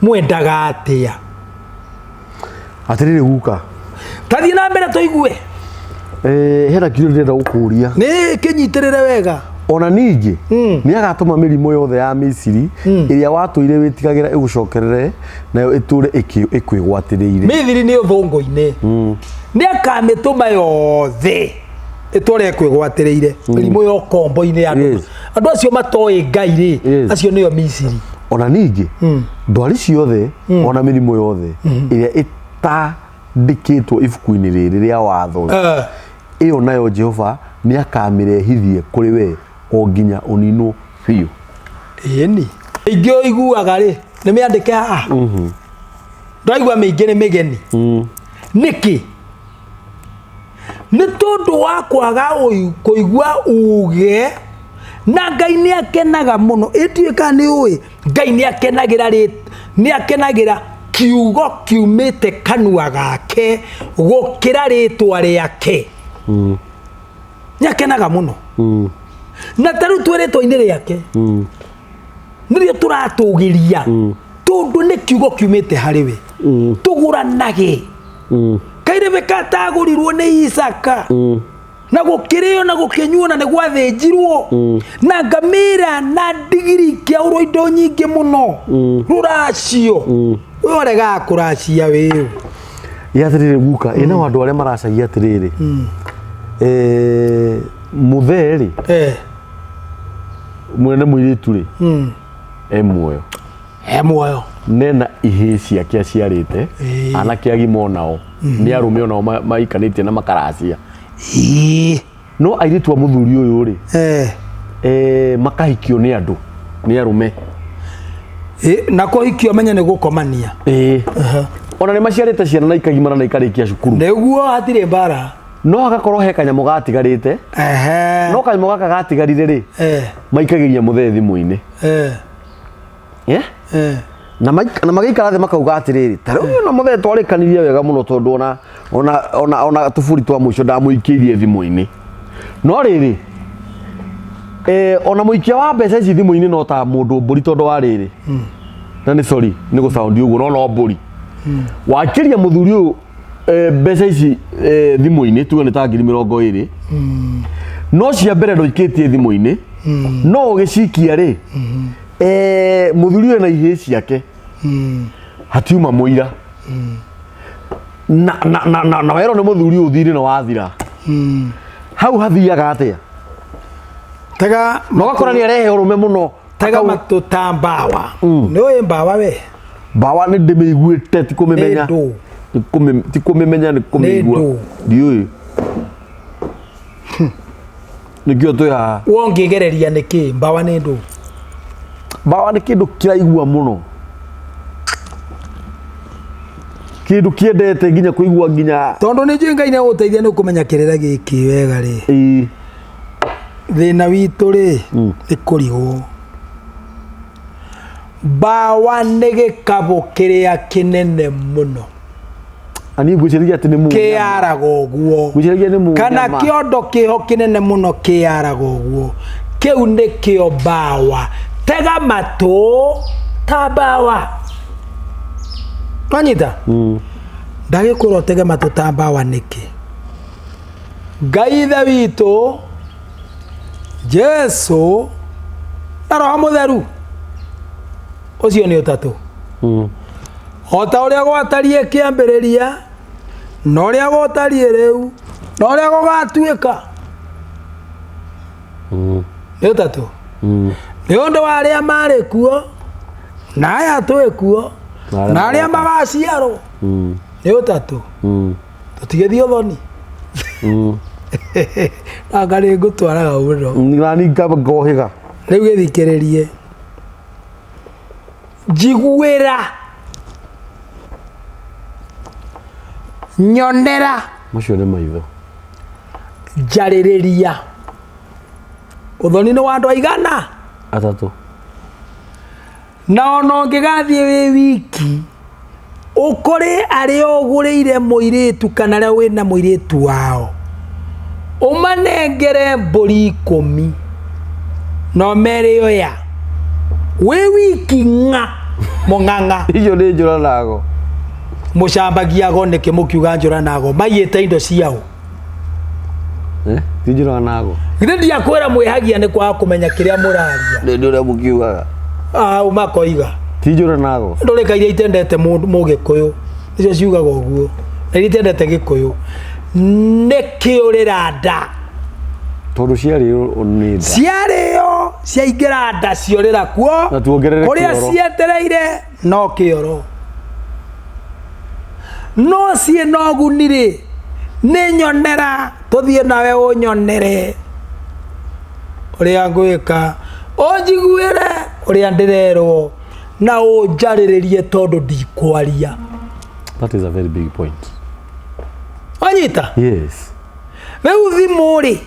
Mwendaga atĩa? Atĩrĩrĩ guka. Tathiĩ na mbere tũigue. Hena kĩũria ndĩrenda gũkũria. Nĩ kĩnyitĩrĩre wega. Ona ningĩ nĩ agatũma mĩrimũ yothe ya Misiri ĩrĩa watũire wĩtigagĩra ĩgũcokerere, nayo ĩtũre ĩkwĩgwatĩrĩire. Mithiri nĩ ũthũngũ-inĩ. Nĩ akamĩtũma yothe ĩtũre ĩkwĩgwatĩrĩire. Mĩrimũ ya ũkombo-inĩ ya andũ. Andũ acio matoĩ Ngai rĩ, acio nĩo Misiri. Ona ningĩ ndwari ciothe ona mĩrimũ yothe ĩrĩa ĩtandĩkĩtwo ibuku-inĩ rĩrĩ rĩa watho ĩyo nayo Jehova Nĩ akamĩrehithie kũrĩ we o nginya ũninwo biũ. Ĩni ingĩ ũiguaga rĩ, nĩ mĩandĩke haha. Ndwaigua mĩingĩ nĩ mĩgeni. Nĩkĩ? Nĩ tondũ wa kwaga kũigua uge. Na Ngai nĩ akenaga mũno. Ĩtiũĩ kana nĩ ũĩ, Ngai nĩ akenagĩra nĩ akenagĩra kiugo kiumĩte kanua gake gũkĩra rĩtwa rĩake. Nĩ akenaga mũno. Na ta rĩu twĩ rĩtwa-inĩ rĩake, nĩrĩo tũratũgĩria, tondũ nĩ kiugo kiumĩte harĩ we. Tũgũranage. Kaĩ Rebeka atagũrirwo nĩ Isaka? Na gũkĩrĩo na gũkĩnyuo na nĩ gwathĩnjirwo, na ngamĩra na ndigiri ikĩaũrwo indo nyingĩ mũno. Rũracio we ũregaga kũracia wĩũ. Ĩ atĩrĩrĩ guka, ĩ nao andũ arĩa maracagia atĩrĩrĩ, mũthee rĩ, mwene mũirĩtu rĩ, e muoyo? E muoyo. Nena ihĩĩ ciake aciarĩte, anake agima onao nĩ arũme onao maikanĩtie na makaracia. No airĩtu a mũthuri ũyũ rĩ, makahikio nĩ andũ, nĩ arũme. Na kũhikio menye nĩ gũkomania. Ĩĩ. Ona nĩ maciarĩte ciana na ikagimara na ikarĩkia cukuru. Nĩguo, hatirĩ mbara. No hagakorwo he kanyamũ gatigarĩte. No kanyamũ gaka gatigarire rĩ, maikagĩria mũthee thimũ-inĩ. Yeah? Na magĩikara thĩ makauga atĩrĩrĩ, ta rĩu ona mũthee twarĩkanirie wega mũno, tondũ ona tũburi twa mũico ndamũikĩirie thimũ-inĩ. No rĩrĩ, ona mũikia wa mbeca ici thimũ-inĩ no ta mũndũ mbũri, tondũ wa rĩrĩ, na nĩ sorry nĩ gũcaundi ũguo, no no mbũri wakĩria mũthuri ũyũ mbeca ici thimũ-inĩ, tuge nĩ ta 20,000, no cia mbere ndũikĩtie thimũ-inĩ, no ũgĩcikia rĩ, mũthuri ũyũ na ihĩĩ ciake hatiuma mũira, na werwo nĩ mũthuri ũyũ thirĩ na wathira hau, hathiaga atĩa? Tega. Na ũgakora nĩ arehe ũrũme mũno. Tega matũ ta mbawa. Nĩ ũĩ mbawa we? Mbawa nĩ ndĩmĩiguĩte, ti kũmĩmenya. Nĩ ndũ. Ti kũmĩmenya, nĩ kũmĩigua. Ndũ. Ndiũĩ nĩkĩo twĩ haha. Wongĩgereria nĩkĩ mbawa nĩ ndũ? Mbawa nĩ kĩndũ kĩraigua mũno, kĩndũ kĩendete nginya kũigua nginya. Tondũ nĩ njũĩ Ngai nĩ agũteithia nĩ ũkũmenya kĩrĩra gĩkĩ wega rĩ. Thĩna witũ rĩ, nĩ kũrigwo. Mbawa nĩ gĩkabũ kĩrĩa kĩnene mũno. Na niĩ ngwĩciragia atĩ nĩ mũnyama. Kĩaraga ũguo. Ngwĩciragia nĩ mũnyama. Kana kĩondo kĩho kĩnene mũno kĩaraga ũguo, kĩu nĩkĩo mbawa. Tega matũ ta mbawa. Nwanyita? Ndagĩkwĩra ũtege matũ ta mbawa nĩkĩ? Ngai Ithe witũ, Jesu na Roho Mũtheru, ũcio nĩ ũtatũ. O ta ũrĩa gwatariĩ kĩambĩrĩria, na ũrĩa gũtariĩ rĩu, na ũrĩa gũgatuĩka. Nĩ ũtatũ. Nĩ ũndũ wa arĩa marĩ kuo, na aya twĩ kuo, na arĩa magaciarwo. Nĩ ũtatũ. Tũtigĩthiĩ ũthoni. Anga nĩ ngũtwaraga mũno. Nani ngohĩga. Rĩu gĩthikĩrĩrie. Njiguĩra. Nyonera. Macio nĩ maitho. Njarĩrĩria. Ũthoni nĩ wa andũ aigana? Atatũ. Na ona ũngĩgathiĩ wĩ wiki, ũkore arĩa ũgũrĩire mũirĩtu kana arĩa wĩna mũirĩtu wao, ũmanengere mbũri 10 na ũmere oya wĩ wiki ng'a mũng'ang'a. Icio nĩ njũra nago. Mũcambagia go nĩkĩ mũkiuga njũra nago? Maiyĩte indo ciao. Ti njũra nago. Githĩ ndiakwĩra mwĩhagia nĩ kwaga kũmenya kĩrĩa mũraria? Nĩ ũrĩa mũkiugaga. Ah, makoiga. Ti njũra nago. Ndũrĩka iria itendete mũgĩkũyũ nĩcio ciugaga ũguo, na iria itendete gĩkũyũ nĩ kĩũrĩra nda. Tondũ ciarĩo nĩ nda. Ciarĩo ciaingĩra nda ciorĩra kuo. Na tuongerere kũrĩa kĩoro. Cietereire no kĩoro, no ciĩ na ũguni rĩ, Nĩ nyonera tũthiĩ nawe ũnyonere ũrĩa ngwĩka, ũnjiguĩre ũrĩa ndĩrerwo na ũnjarĩrĩrie tondũ ndikwaria. That is a very big point. Wanyita? Yes. Rĩu thimũ rĩ,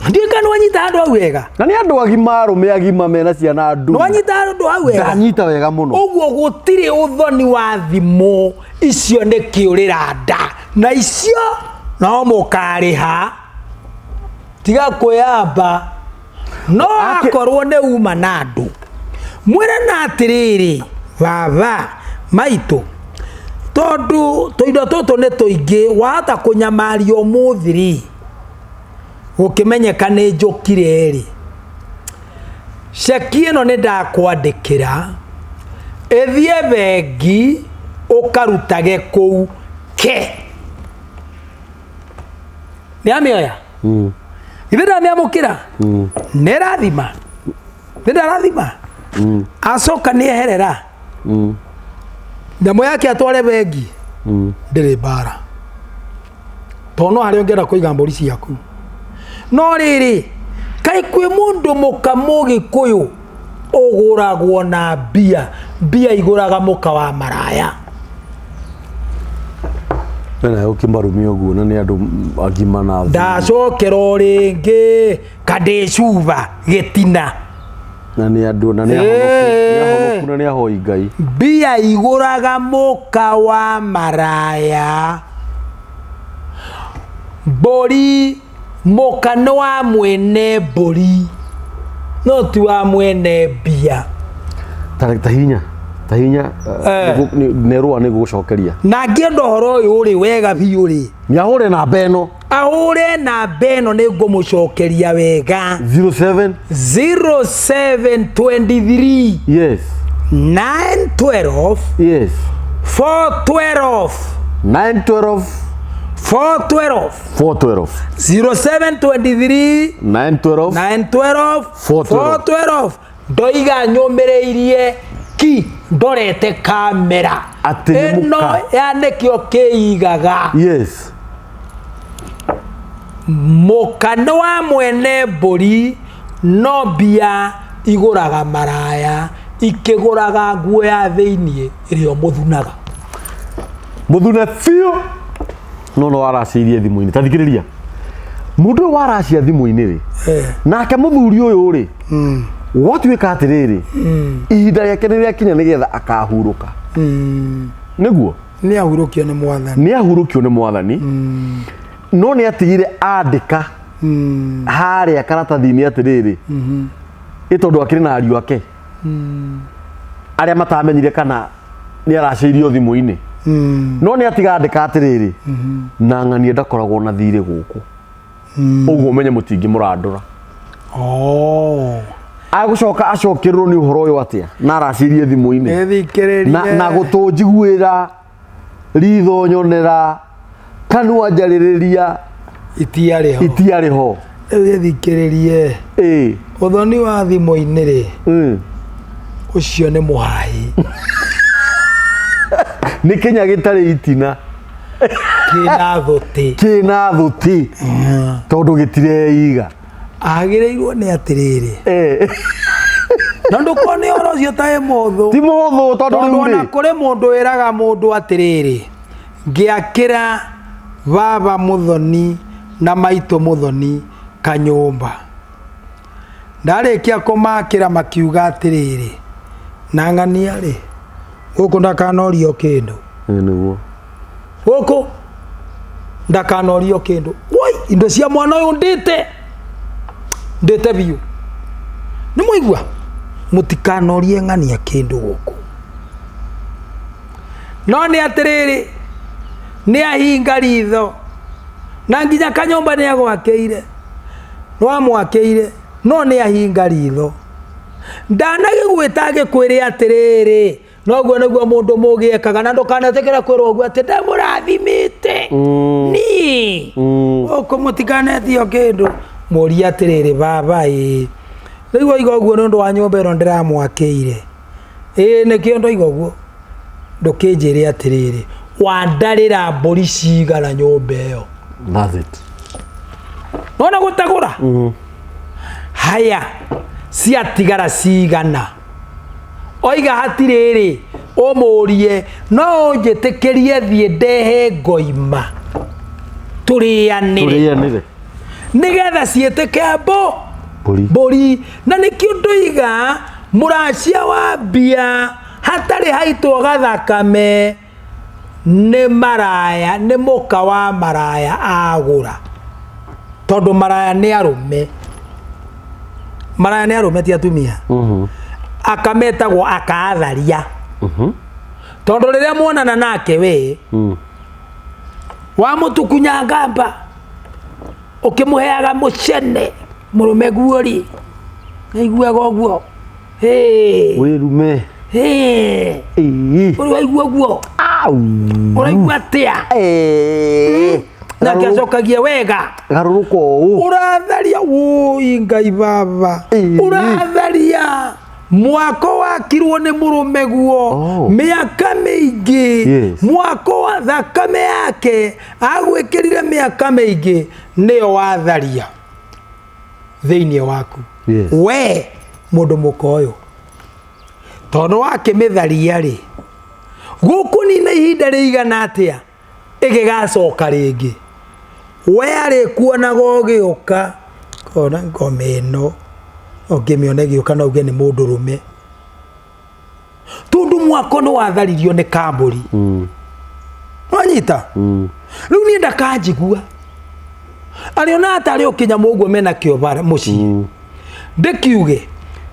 ndiũĩ kana nĩwanyita handũ hau wega. Na nĩ andũ agima, arũme agima mena ciana nduru. Nĩwanyita handũ hau wega? Ndanyita wega mũno. Ũguo gũtirĩ ũthoni wa thimũ icio, nĩ kĩũrĩra nda na icio no mũkarĩha, tiga kwĩyamba. No akorwo nĩ uma na andũ, mwĩre na atĩrĩrĩ, baba maitũ, tondũ tũindo tũtũ nĩ tũingĩ, wahota kũnyamaria ũmũthĩ rĩ, gũkĩmenyeka nĩ njũkire rĩ, ceki ĩno nĩ ndakwandĩkĩra ĩthiĩ bengi ũkarutage kũu ke. Nĩ amĩoya? Githĩ ndamĩamũkĩra? Nĩ ĩrathima, nĩ ndarathima, acoka nĩ eherera nyamũ yake atware bengi. Ndĩrĩ mbara, tondũ no harĩa ũngĩenda kũiga mbũri ciaku. No rĩrĩ, kaĩ kwĩ mũndũ mũka mũgĩkũyũ ũgũragwo na mbia? Mbia igũraga mũka wa maraya. Wena ũkĩmarumia ũguo na nĩ andũ agima na athuri. Ndacokera o rĩngĩ kandĩcuba gĩtina. Na nĩ andũ na nĩ ahonoku, nĩ ahonoku na nĩ ahoi Ngai. Mbia igũraga mũka wa maraya. Mbũri, mũka nĩ wa mwene mbũri, no ti wa mwene mbia. Ta hinya ta hinya nerũa nĩ gũgũcokeria. Na ngĩenda ũhoro ũyũ ũrĩ wega biũ rĩ, nĩ ahũre namba ĩno. Ahũre namba ĩno, nĩ ngũmũcokeria wega. 07 0723 912 412. 912 412. 412. 0723 912 912 412. 412. Ndoiga nyũmĩrĩirie ki ndorete kamera. Atĩ nĩ ĩno mũka. Ya nĩkĩo kĩigaga. Mũka nĩ wa mwene mbũri, no mbia igũraga maraya, ikĩgũraga nguo ya thĩiniĩ ĩrĩa ũmũthunaga. Mũthune biũ, no waracirie thimũ-inĩ. Ta thikĩrĩria, mũndũ ũyũ waracia thimũ-inĩ rĩ, nake mũthuri ũyũ rĩ, gwatuĩka atĩrĩrĩ, ihinda rĩake nĩ rĩakinya nĩgetha akahurũka, nĩguo nĩ ahurũkio nĩ mwathani. Nĩ ahurũkio nĩ mwathani, no nĩ atigire andĩka harĩa karatathi-inĩ atĩrĩrĩ, ĩ tondũ akĩrĩ na ariũ ake arĩa matamenyire kana nĩ aracĩirio thimũ-inĩ, no nĩ atiga andĩka atĩrĩrĩ, na ng'ania ndakoragwo na thirĩ gũkũ, ũguo ũmenye mũtingĩmũrandũra. Oh. Agũcoka acokerwo nĩ ũhoro ũyũ atĩa na aracirie thimũ-inĩ? Nĩthikĩrĩrie. Na gũtũ njiguĩra, ritho nyonera, kanua njarĩrĩria, itia rĩho. Itia rĩho. Rĩu gĩthikĩrĩrie, ũthoni wa thimũ-inĩ rĩ, ũcio nĩ mũhahi. Nĩ kĩnya gĩtarĩ itina. Kĩna thũtĩ. Kĩna thũti, tondũ gĩtireiga. Agĩrĩirwo nĩ atĩrĩrĩ, na ndũkorwo nĩ ũhoro ũcio ũtarĩ mũhũthũ. Ti mũhũthũ, tondũ tondũ rĩu ona rĩ, kũrĩ mũndũ wĩraga mũndũ atĩrĩrĩ, ngĩakĩra baba mũthoni na maitũ mũthoni kanyũmba, ndarĩkia kũmakĩra makiuga atĩrĩrĩ, na ng'ania rĩ, gũkũ ndakanorio kĩndũ. Nĩguo. Gũkũ ndakanorio kĩndũ. Woi, indo cia mwana ũyũ ndĩte, ndĩte biũ. Nĩ mwaigua, mũtikanorie ng'ania kĩndũ gũkũ. No nĩ atĩrĩrĩ, nĩ ahinga ritho na nginya kanyũmba nĩ agwakĩire, nĩwamwakĩire, no nĩ ahinga ritho, ndanagĩgwĩta agĩkwĩre atĩrĩrĩ, noguo nĩguo mũndũ mũgĩ ekaga. Na ndũkanetĩkĩre kwĩrwo ũguo atĩ ndamũrathimĩte niĩ. Gũkũ mũtikanetio kĩndũ. Mũrie atĩrĩrĩ, baba ĩĩ, rĩu oiga ũguo nĩ ũndũ wa nyũmba ĩno ndĩramwakĩire? Ĩĩ, nĩkĩo ndoiga ũguo. Ndũkĩnjĩre atĩrĩrĩ, Wandarĩra mbũri cigana nyũmba ĩyo? That's it. Nona gũtagũra haya ciatigara cigana? Oiga hatirĩrĩ, ũmũrie no ũnjĩtĩkĩrie thiĩ ndehe ngoima tũrĩanĩre. Tũrĩanĩre. Nĩgetha ciĩtĩke Mbũri. Mbũri. Na nĩkĩo ndoiga mũracia wa mbia hatarĩ haitwo gathakame nĩ maraya, nĩ mũka wa maraya agũra, tondũ maraya nĩ arũme, maraya nĩ arũme ti atumia. Akametagwo akaatharia, tondũ rĩrĩa muonana nake we wamũtukunya ngamba ũkĩmũheaga mũcene mũrũme guori naiguaga ũguo. Hey, Wĩrume. Hey. Ĩĩ. Ũrĩ waigua ũguo? Au. Ũraigua atĩa? Ĩĩ. Nake acokagia wega. Garũrũka ũũ. Ũratharia wũi Ngai baba. Ĩĩ. Ũratharia mwako wakirwo nĩ mũrũme guo mĩaka mĩingĩ. Mwako wa thakame yake agwĩkĩrire mĩaka mĩingĩ, nĩyo watharia thĩinĩ waku. We mũndũ mũka ũyũ, tondũ wakĩmĩtharia rĩ, gũkũnina ihinda rĩigana atĩa ĩgĩgacoka rĩngĩ? We arĩkuonaga ũgĩũka, kona ngoma ĩno ũngĩmĩona ĩgĩũka no uge nĩ mũndũrũme, tondũ mwako nĩ watharirio nĩ kambũri. Wanyita? Rĩu niĩ ndakanjigua arĩona atarĩ ũkĩnyamũ ũguo mena kĩo bara mũciĩ. Ndĩkiuge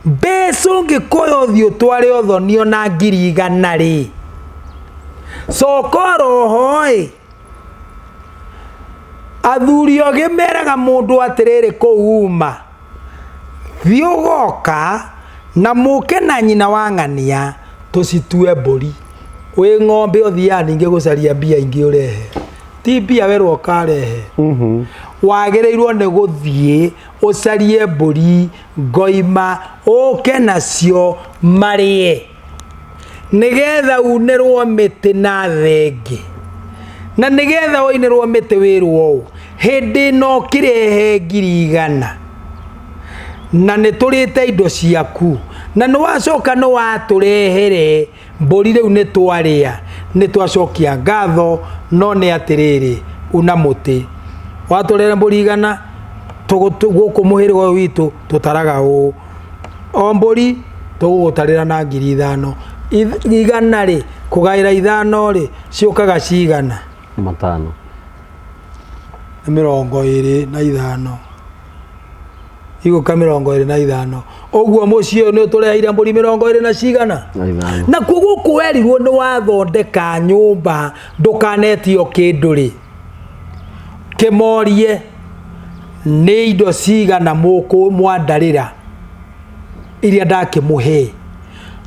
mbeca ũngĩkoya ũthiĩ ũtware ũthonio na 100,000 rĩ, coka oroho ĩ. Athuri ogĩ meraga mũndũ atĩrĩrĩ, kũu uma thiĩ ũgoka na mũke na nyina wa ng'ania tũcitue mbũri. Wĩ ng'ombe ũthiaga ningĩ gũcaria mbia ingĩ ũrehe, ti mbia werwo ũkarehe. Wagĩrĩirwo nĩ gũthiĩ ũcarie mbũri ngoima ũke nacio marĩe, nĩgetha unĩrwo mĩtĩ na thenge, na nĩgetha ũinĩrwo mĩtĩ wĩrwo ũũ, hĩndĩ ĩno ũkĩrehe 100,000 na nĩ tũrĩte indo ciaku, na nĩ wacoka nĩ watũrehere mbũri, rĩu nĩ twarĩa, nĩ twacokia ngatho. No nĩ atĩrĩrĩ, una mũtĩ watũrehere mbũri 100, gũkũ mũhĩrĩga ũyũ witũ tũtaraga ũũ, o mbũri tũgũgũtarĩra na 5,000. 100 rĩ, kũgaĩra 5 rĩ, ciũkaga cigana? 5. Nĩ 25, igũka 25. Ũguo mũciĩ ũyũ nĩ ũtũreheire mbũri 20 na cigana? Na 5. Na kuo gũkũ werirwo nĩ wathondeka nyũmba ndũkanetio kĩndũ rĩ, kĩmorie nĩ indo cigana mwandarĩra iria ndakĩmũhe.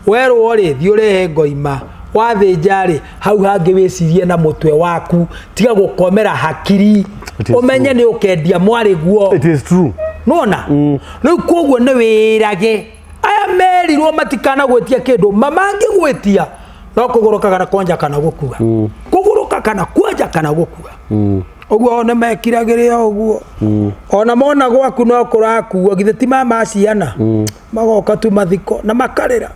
Werwo rĩ, thiĩ ũrehe ngoima, wathĩnja rĩ, hau hangĩ wĩcirie na mũtwe waku, tiga gũkomera hakiri, It is ũmenye true. nĩ ũkendia mwarĩ guo. It is true. Nona rĩu koguo nĩ wĩrage aya merirwo matikanagwĩtia kĩndũ, mamangĩgwĩtia no kũgũrũka kana kwanja kana gũkua, kũgũrũka kana kwanja kana gũkua. Ũguo nĩ mekiragĩrĩra ũguo, ona mona gwaku no kũrakuo, githĩ ti mama ciana magoka tu mathiko na makarĩra,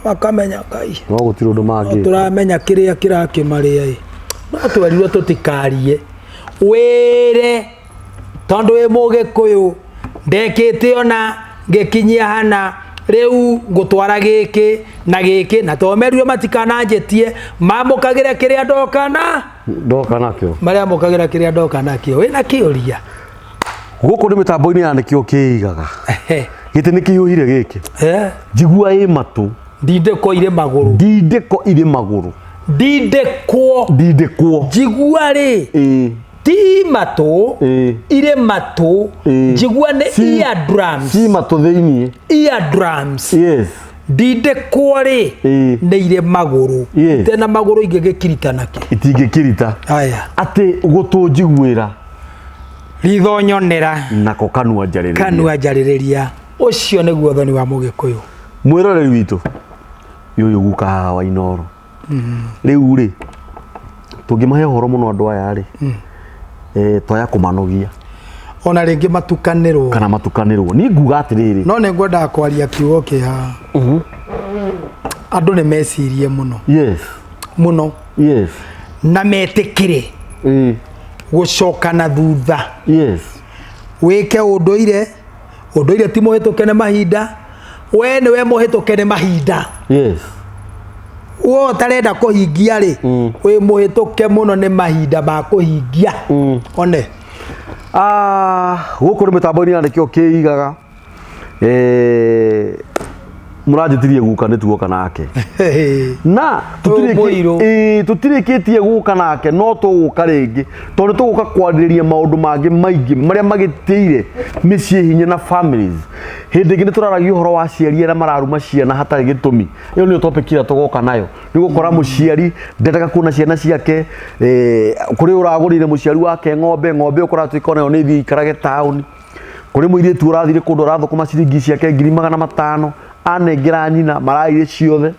makamenya Ngai No gũtirĩ ũndũ mangĩ. Tũramenya kĩrĩa kĩrakĩmarĩa ĩ, no twerirwo tũtikarie. Wĩre tondũ wĩ mũgĩkũyũ, ndekĩte ona ngĩkinyia hana, rĩu ngũtwara gĩkĩ na gĩkĩ, na to merirwo matikananjĩtie, mamũkagĩre kĩrĩa ndokana Ndoka nakĩo. Marĩamũkagĩra kĩrĩa ndoka nakĩo. Wĩna kĩũria? Gũkũ nĩ mĩtambo-inĩ ya nĩkĩo kĩigaga. Gĩtĩ nĩ kĩhiũhire gĩkĩ. Njigua ĩ matũ. Ndindĩko irĩ magũrũ. Ndindĩko irĩ magũrũ. Ndindĩkwo. Ndindĩkwo. Njigua rĩ. Ti matũ. Irĩ matũ. Njigua nĩ ear drums. Ci matũ thĩiniĩ. Ear drums. Yes. Ndindĩkwo rĩ nĩ irĩ magũrũ. Tena magũrũ ingĩgĩkirita nakĩ? Itingĩkirita. Aya. Atĩ gũtũ njiguĩra. Ritho nyonera. Nako kanua njarĩrĩria. Kanua njarĩrĩria. Ũcio nĩguo ũthoni wa mũgĩkũyũ. Mwĩroreri witũ, ũyũ guka haha wa Inooro. Rĩu rĩ, Tũngĩmahe ũhoro mũno andũ aya rĩ, twaya kũmanogia. Ona rĩngĩ matukanĩrwo. Kana matukanĩrwo. Niĩ nguga atĩrĩrĩ. No nĩ ngwendaga kwaria kiugo kĩ haha. Andũ nĩ mecirie mũno. Yes. Mũno. Yes. Na metĩkĩre. Gũcoka na thutha. Yes. Wĩke ũndũire, ũndũire ti mũhĩtũke nĩ mahinda, we nĩwe mũhĩtũke nĩ mahinda. Yes. We ũtarenda kũhingia rĩ, wĩ mũhĩtũke mũno nĩ mahinda ma kũhingia. One. Gũkũ nĩ mĩtambo-inĩ ya nĩkĩo kĩigaga. Mũranjĩtirie guka nĩ tuoka nake. Na tũtirĩkĩtie gũka nake, no tũgũka rĩngĩ tondũ tũgũka kwarĩrĩria maũndũ mangĩ maingĩ marĩa magĩtĩire mĩciĩ hinya na families. Hĩndĩ ĩngĩ nĩ tũraragia ũhoro wa aciari arĩa mararuma ciana hatarĩ gĩtũmi. Ĩyo nĩyo topic ĩrĩa tũgoka nayo. Nĩ gũkora mũciari ndendaga kuona ciana ciake, kũrĩ ũragũrĩire mũciari wake ng'ombe, ng'ombe ĩyo kũratuĩka onayo nĩ ĩthiĩ ikarage taũni. Kũrĩ mũirĩtu ũrathire kũndũ arathũkũma ciringi ciake 500,000, anengera nyina maraire ciothe.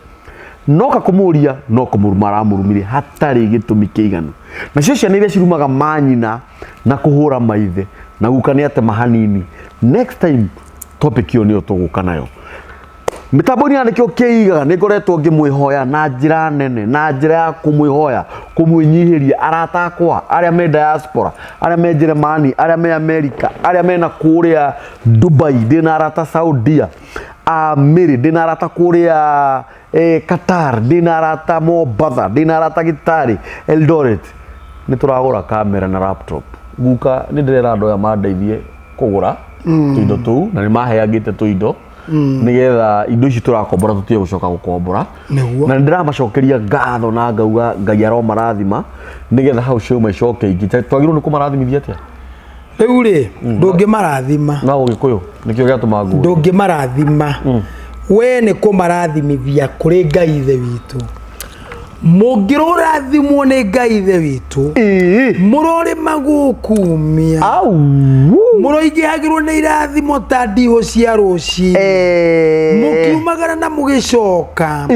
Noka kũmũria no kũmũruma aramũrumire hatarĩ gĩtũmi kĩiganu. Nacio ciana iria cirumaga manyina na kũhũra maithe na guka nĩ atema hanini. Next time topic ĩyo nĩyo tũgũka nayo. Mĩtambo-inĩ ya nĩkĩo kĩigaga nĩ ngoretwo ngĩmwĩhoya na njĩra nene, na njĩra ya kũmwĩhoya, kũmwĩnyihĩria arata akwa arĩa me diaspora, arĩa me Jeremani, arĩa me Amerika, arĩa mena kũrĩa Dubai, ndĩna arata Saudia, Amĩrĩ, ndĩna arata kũrĩa Qatar, ndĩna arata Mombatha, ndĩna arata Gĩtarĩ, Eldoret. Nĩ tũragũra kamera na laptop. Guka nĩ ndĩrera andũ aya mandeithie kũgũra tũindo tũu, na nĩ maheangĩte tũindo nĩgetha indo ici tũrakombora tũtige gũcoka gũkombora. Na nĩ ndĩramacokeria ngatho na ngauga Ngai aromarathima nĩgetha hau ciauma icoke ingĩ. Twagĩrĩirwo nĩ kũmarathimithia atĩa? Rĩu rĩ, ndũngĩmarathima. Na Ũgĩkũyũ nĩkĩo gĩatũma nguo. Ndũngĩmarathima. We nĩ kũmarathimithia kũrĩ Ngai Ithe witũ. Mũngĩrũrathimwo nĩ Ngai Ithe witũ, mũrorĩma gũkumia. Mũroingĩhagĩrwo nĩ irathimo ta ndihũ cia rũcinĩ. Mũkiumagara na mũgĩcoka,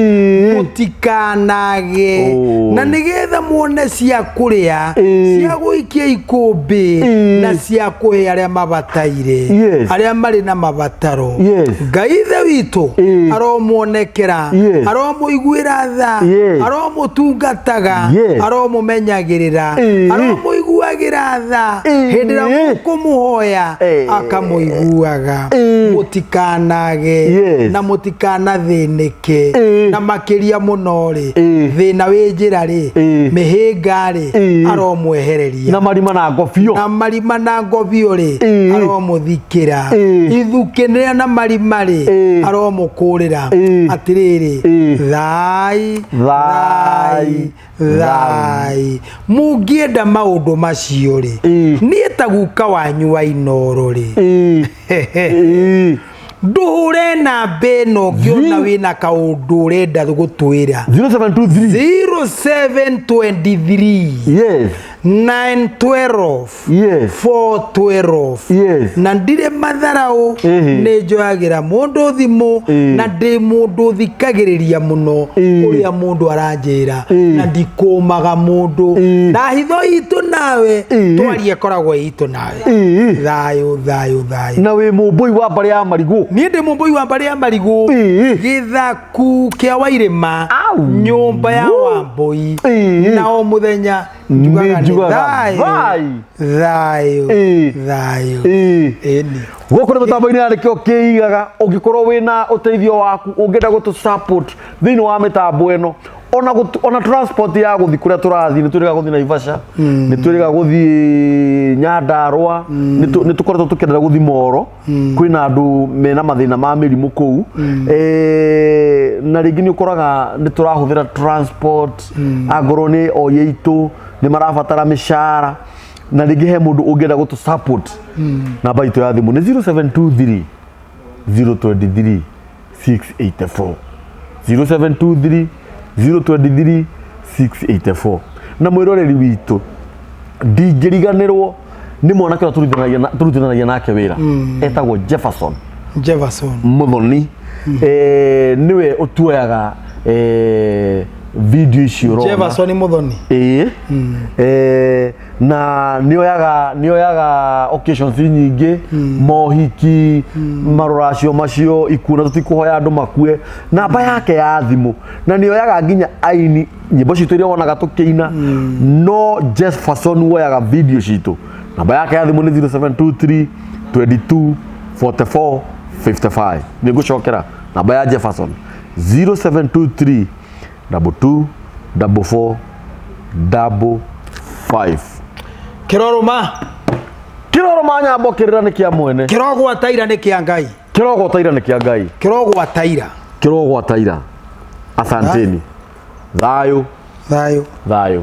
mũtikanage. Na nĩgetha muone cia kũrĩa, cia gũikia ikũmbĩ, na cia kũhe arĩa mabataire, arĩa marĩ na mabataro. Ngai Ithe witũ aromuonekera, aromũiguĩra tha, aromũtungataga, aromũmenyagĩrĩra, aromũiguagĩra tha, hĩndĩ ĩrĩa mũkũmũhoya akamũiguaga. Mũtikanage na mũtikanathĩnĩke, na makĩria mũno rĩ, thĩna wĩ njĩra rĩ, mĩhĩnga rĩ, aromwehereria. Na marima na ngobio. Na marima na ngobio rĩ, aromũthikĩra. Ithukĩnĩra na marima rĩ, aromũkũrĩra. Atĩrĩrĩ, thai, thai, thai. Mũngĩenda maũndũ macio rĩ, niĩ ta guka wanyu wa Inooro rĩ, ndũhũre namba ĩno ngĩona wĩna kaũndũ ũrenda gũtwĩra. 0723. 0723. Yes. 912. Yes. 412. Yes. Na ndirĩ matharau, nĩ njoyagĩra mũndũ thimũ, na ndĩ mũndũ thikagĩrĩria mũno ũrĩa mũndũ aranjĩra, na ndikũmaga mũndũ. Na hitho itũ nawe, twarie ĩkoragwo itũ nawe. Thayũ, thayũ, thayũ. Na wĩ mũmbũi wa mbarĩ ya marigũ. Niĩ ndĩ mũmbũi wa mbarĩ ya marigũ. Gĩthaku kĩa Wairĩma, nyũmba ya Wambũi. Na o mũthenya njugaga nĩ thayũ, thayũ, thayũ. Ĩni. Gũkũ nĩ mĩtambo-inĩ ya nĩkĩo kĩigaga, ũngĩkorwo wĩna ũteithio waku, ũngĩenda gũtũ support thĩinĩ wa mĩtambo ĩno, ona transport ya gũthiĩ kũrĩa tũrathiĩ, nĩ twĩrĩga gũthiĩ Naivasha, nĩ twĩrĩga gũthiĩ Nyandarua, nĩ tũkoretwo tũkĩendelea gũthiĩ Moro, kwĩna andũ mena mathĩna ma mĩrimũ kũu. Na rĩngĩ nĩ ũkoraga nĩ tũrahũthĩra transport, angorwo nĩ oĩ aitũ, nĩ marabatara mĩcara, na rĩngĩ he mũndũ ũngĩenda gũtũ support. Namba itũ ya thimũ nĩ 0723 023 684. 0723 023 684. Na mwĩroreri witũ, ndingĩriganĩrwo nĩ mwanake ũrĩa tũrutithanagia nake wĩra. Etagwo Jefferson. Jefferson. Muthoni. Nĩwe ũtuoyaga Video icio ũrona. Jefferson Muthoni. Ĩĩ, na nĩoyaga occasions nyingĩ, mohiki, marũracio macio, ikuũ, na tũtikũhoya andũ makue. Namba yake ya thimũ, na nĩoyaga nginya aini nyĩmbo citũ iria wonaga tũkĩina, no Jefferson woyaga video citũ. Namba yake ya thimũ nĩ 0723 22 44 55. Nĩ ngũcokera namba ya Jefferson, 0723 22 44 55. Kĩrorũma. Kĩrorũma nyambo kĩrĩra nĩ kĩa mwene. Kĩrogwata ira nĩ kĩa Ngai. Kĩrogwata ira nĩ kĩa Ngai. Kĩrogwata ira. Kĩrogwata ira. Asanteni. Thayũ. Thayũ. Thayũ.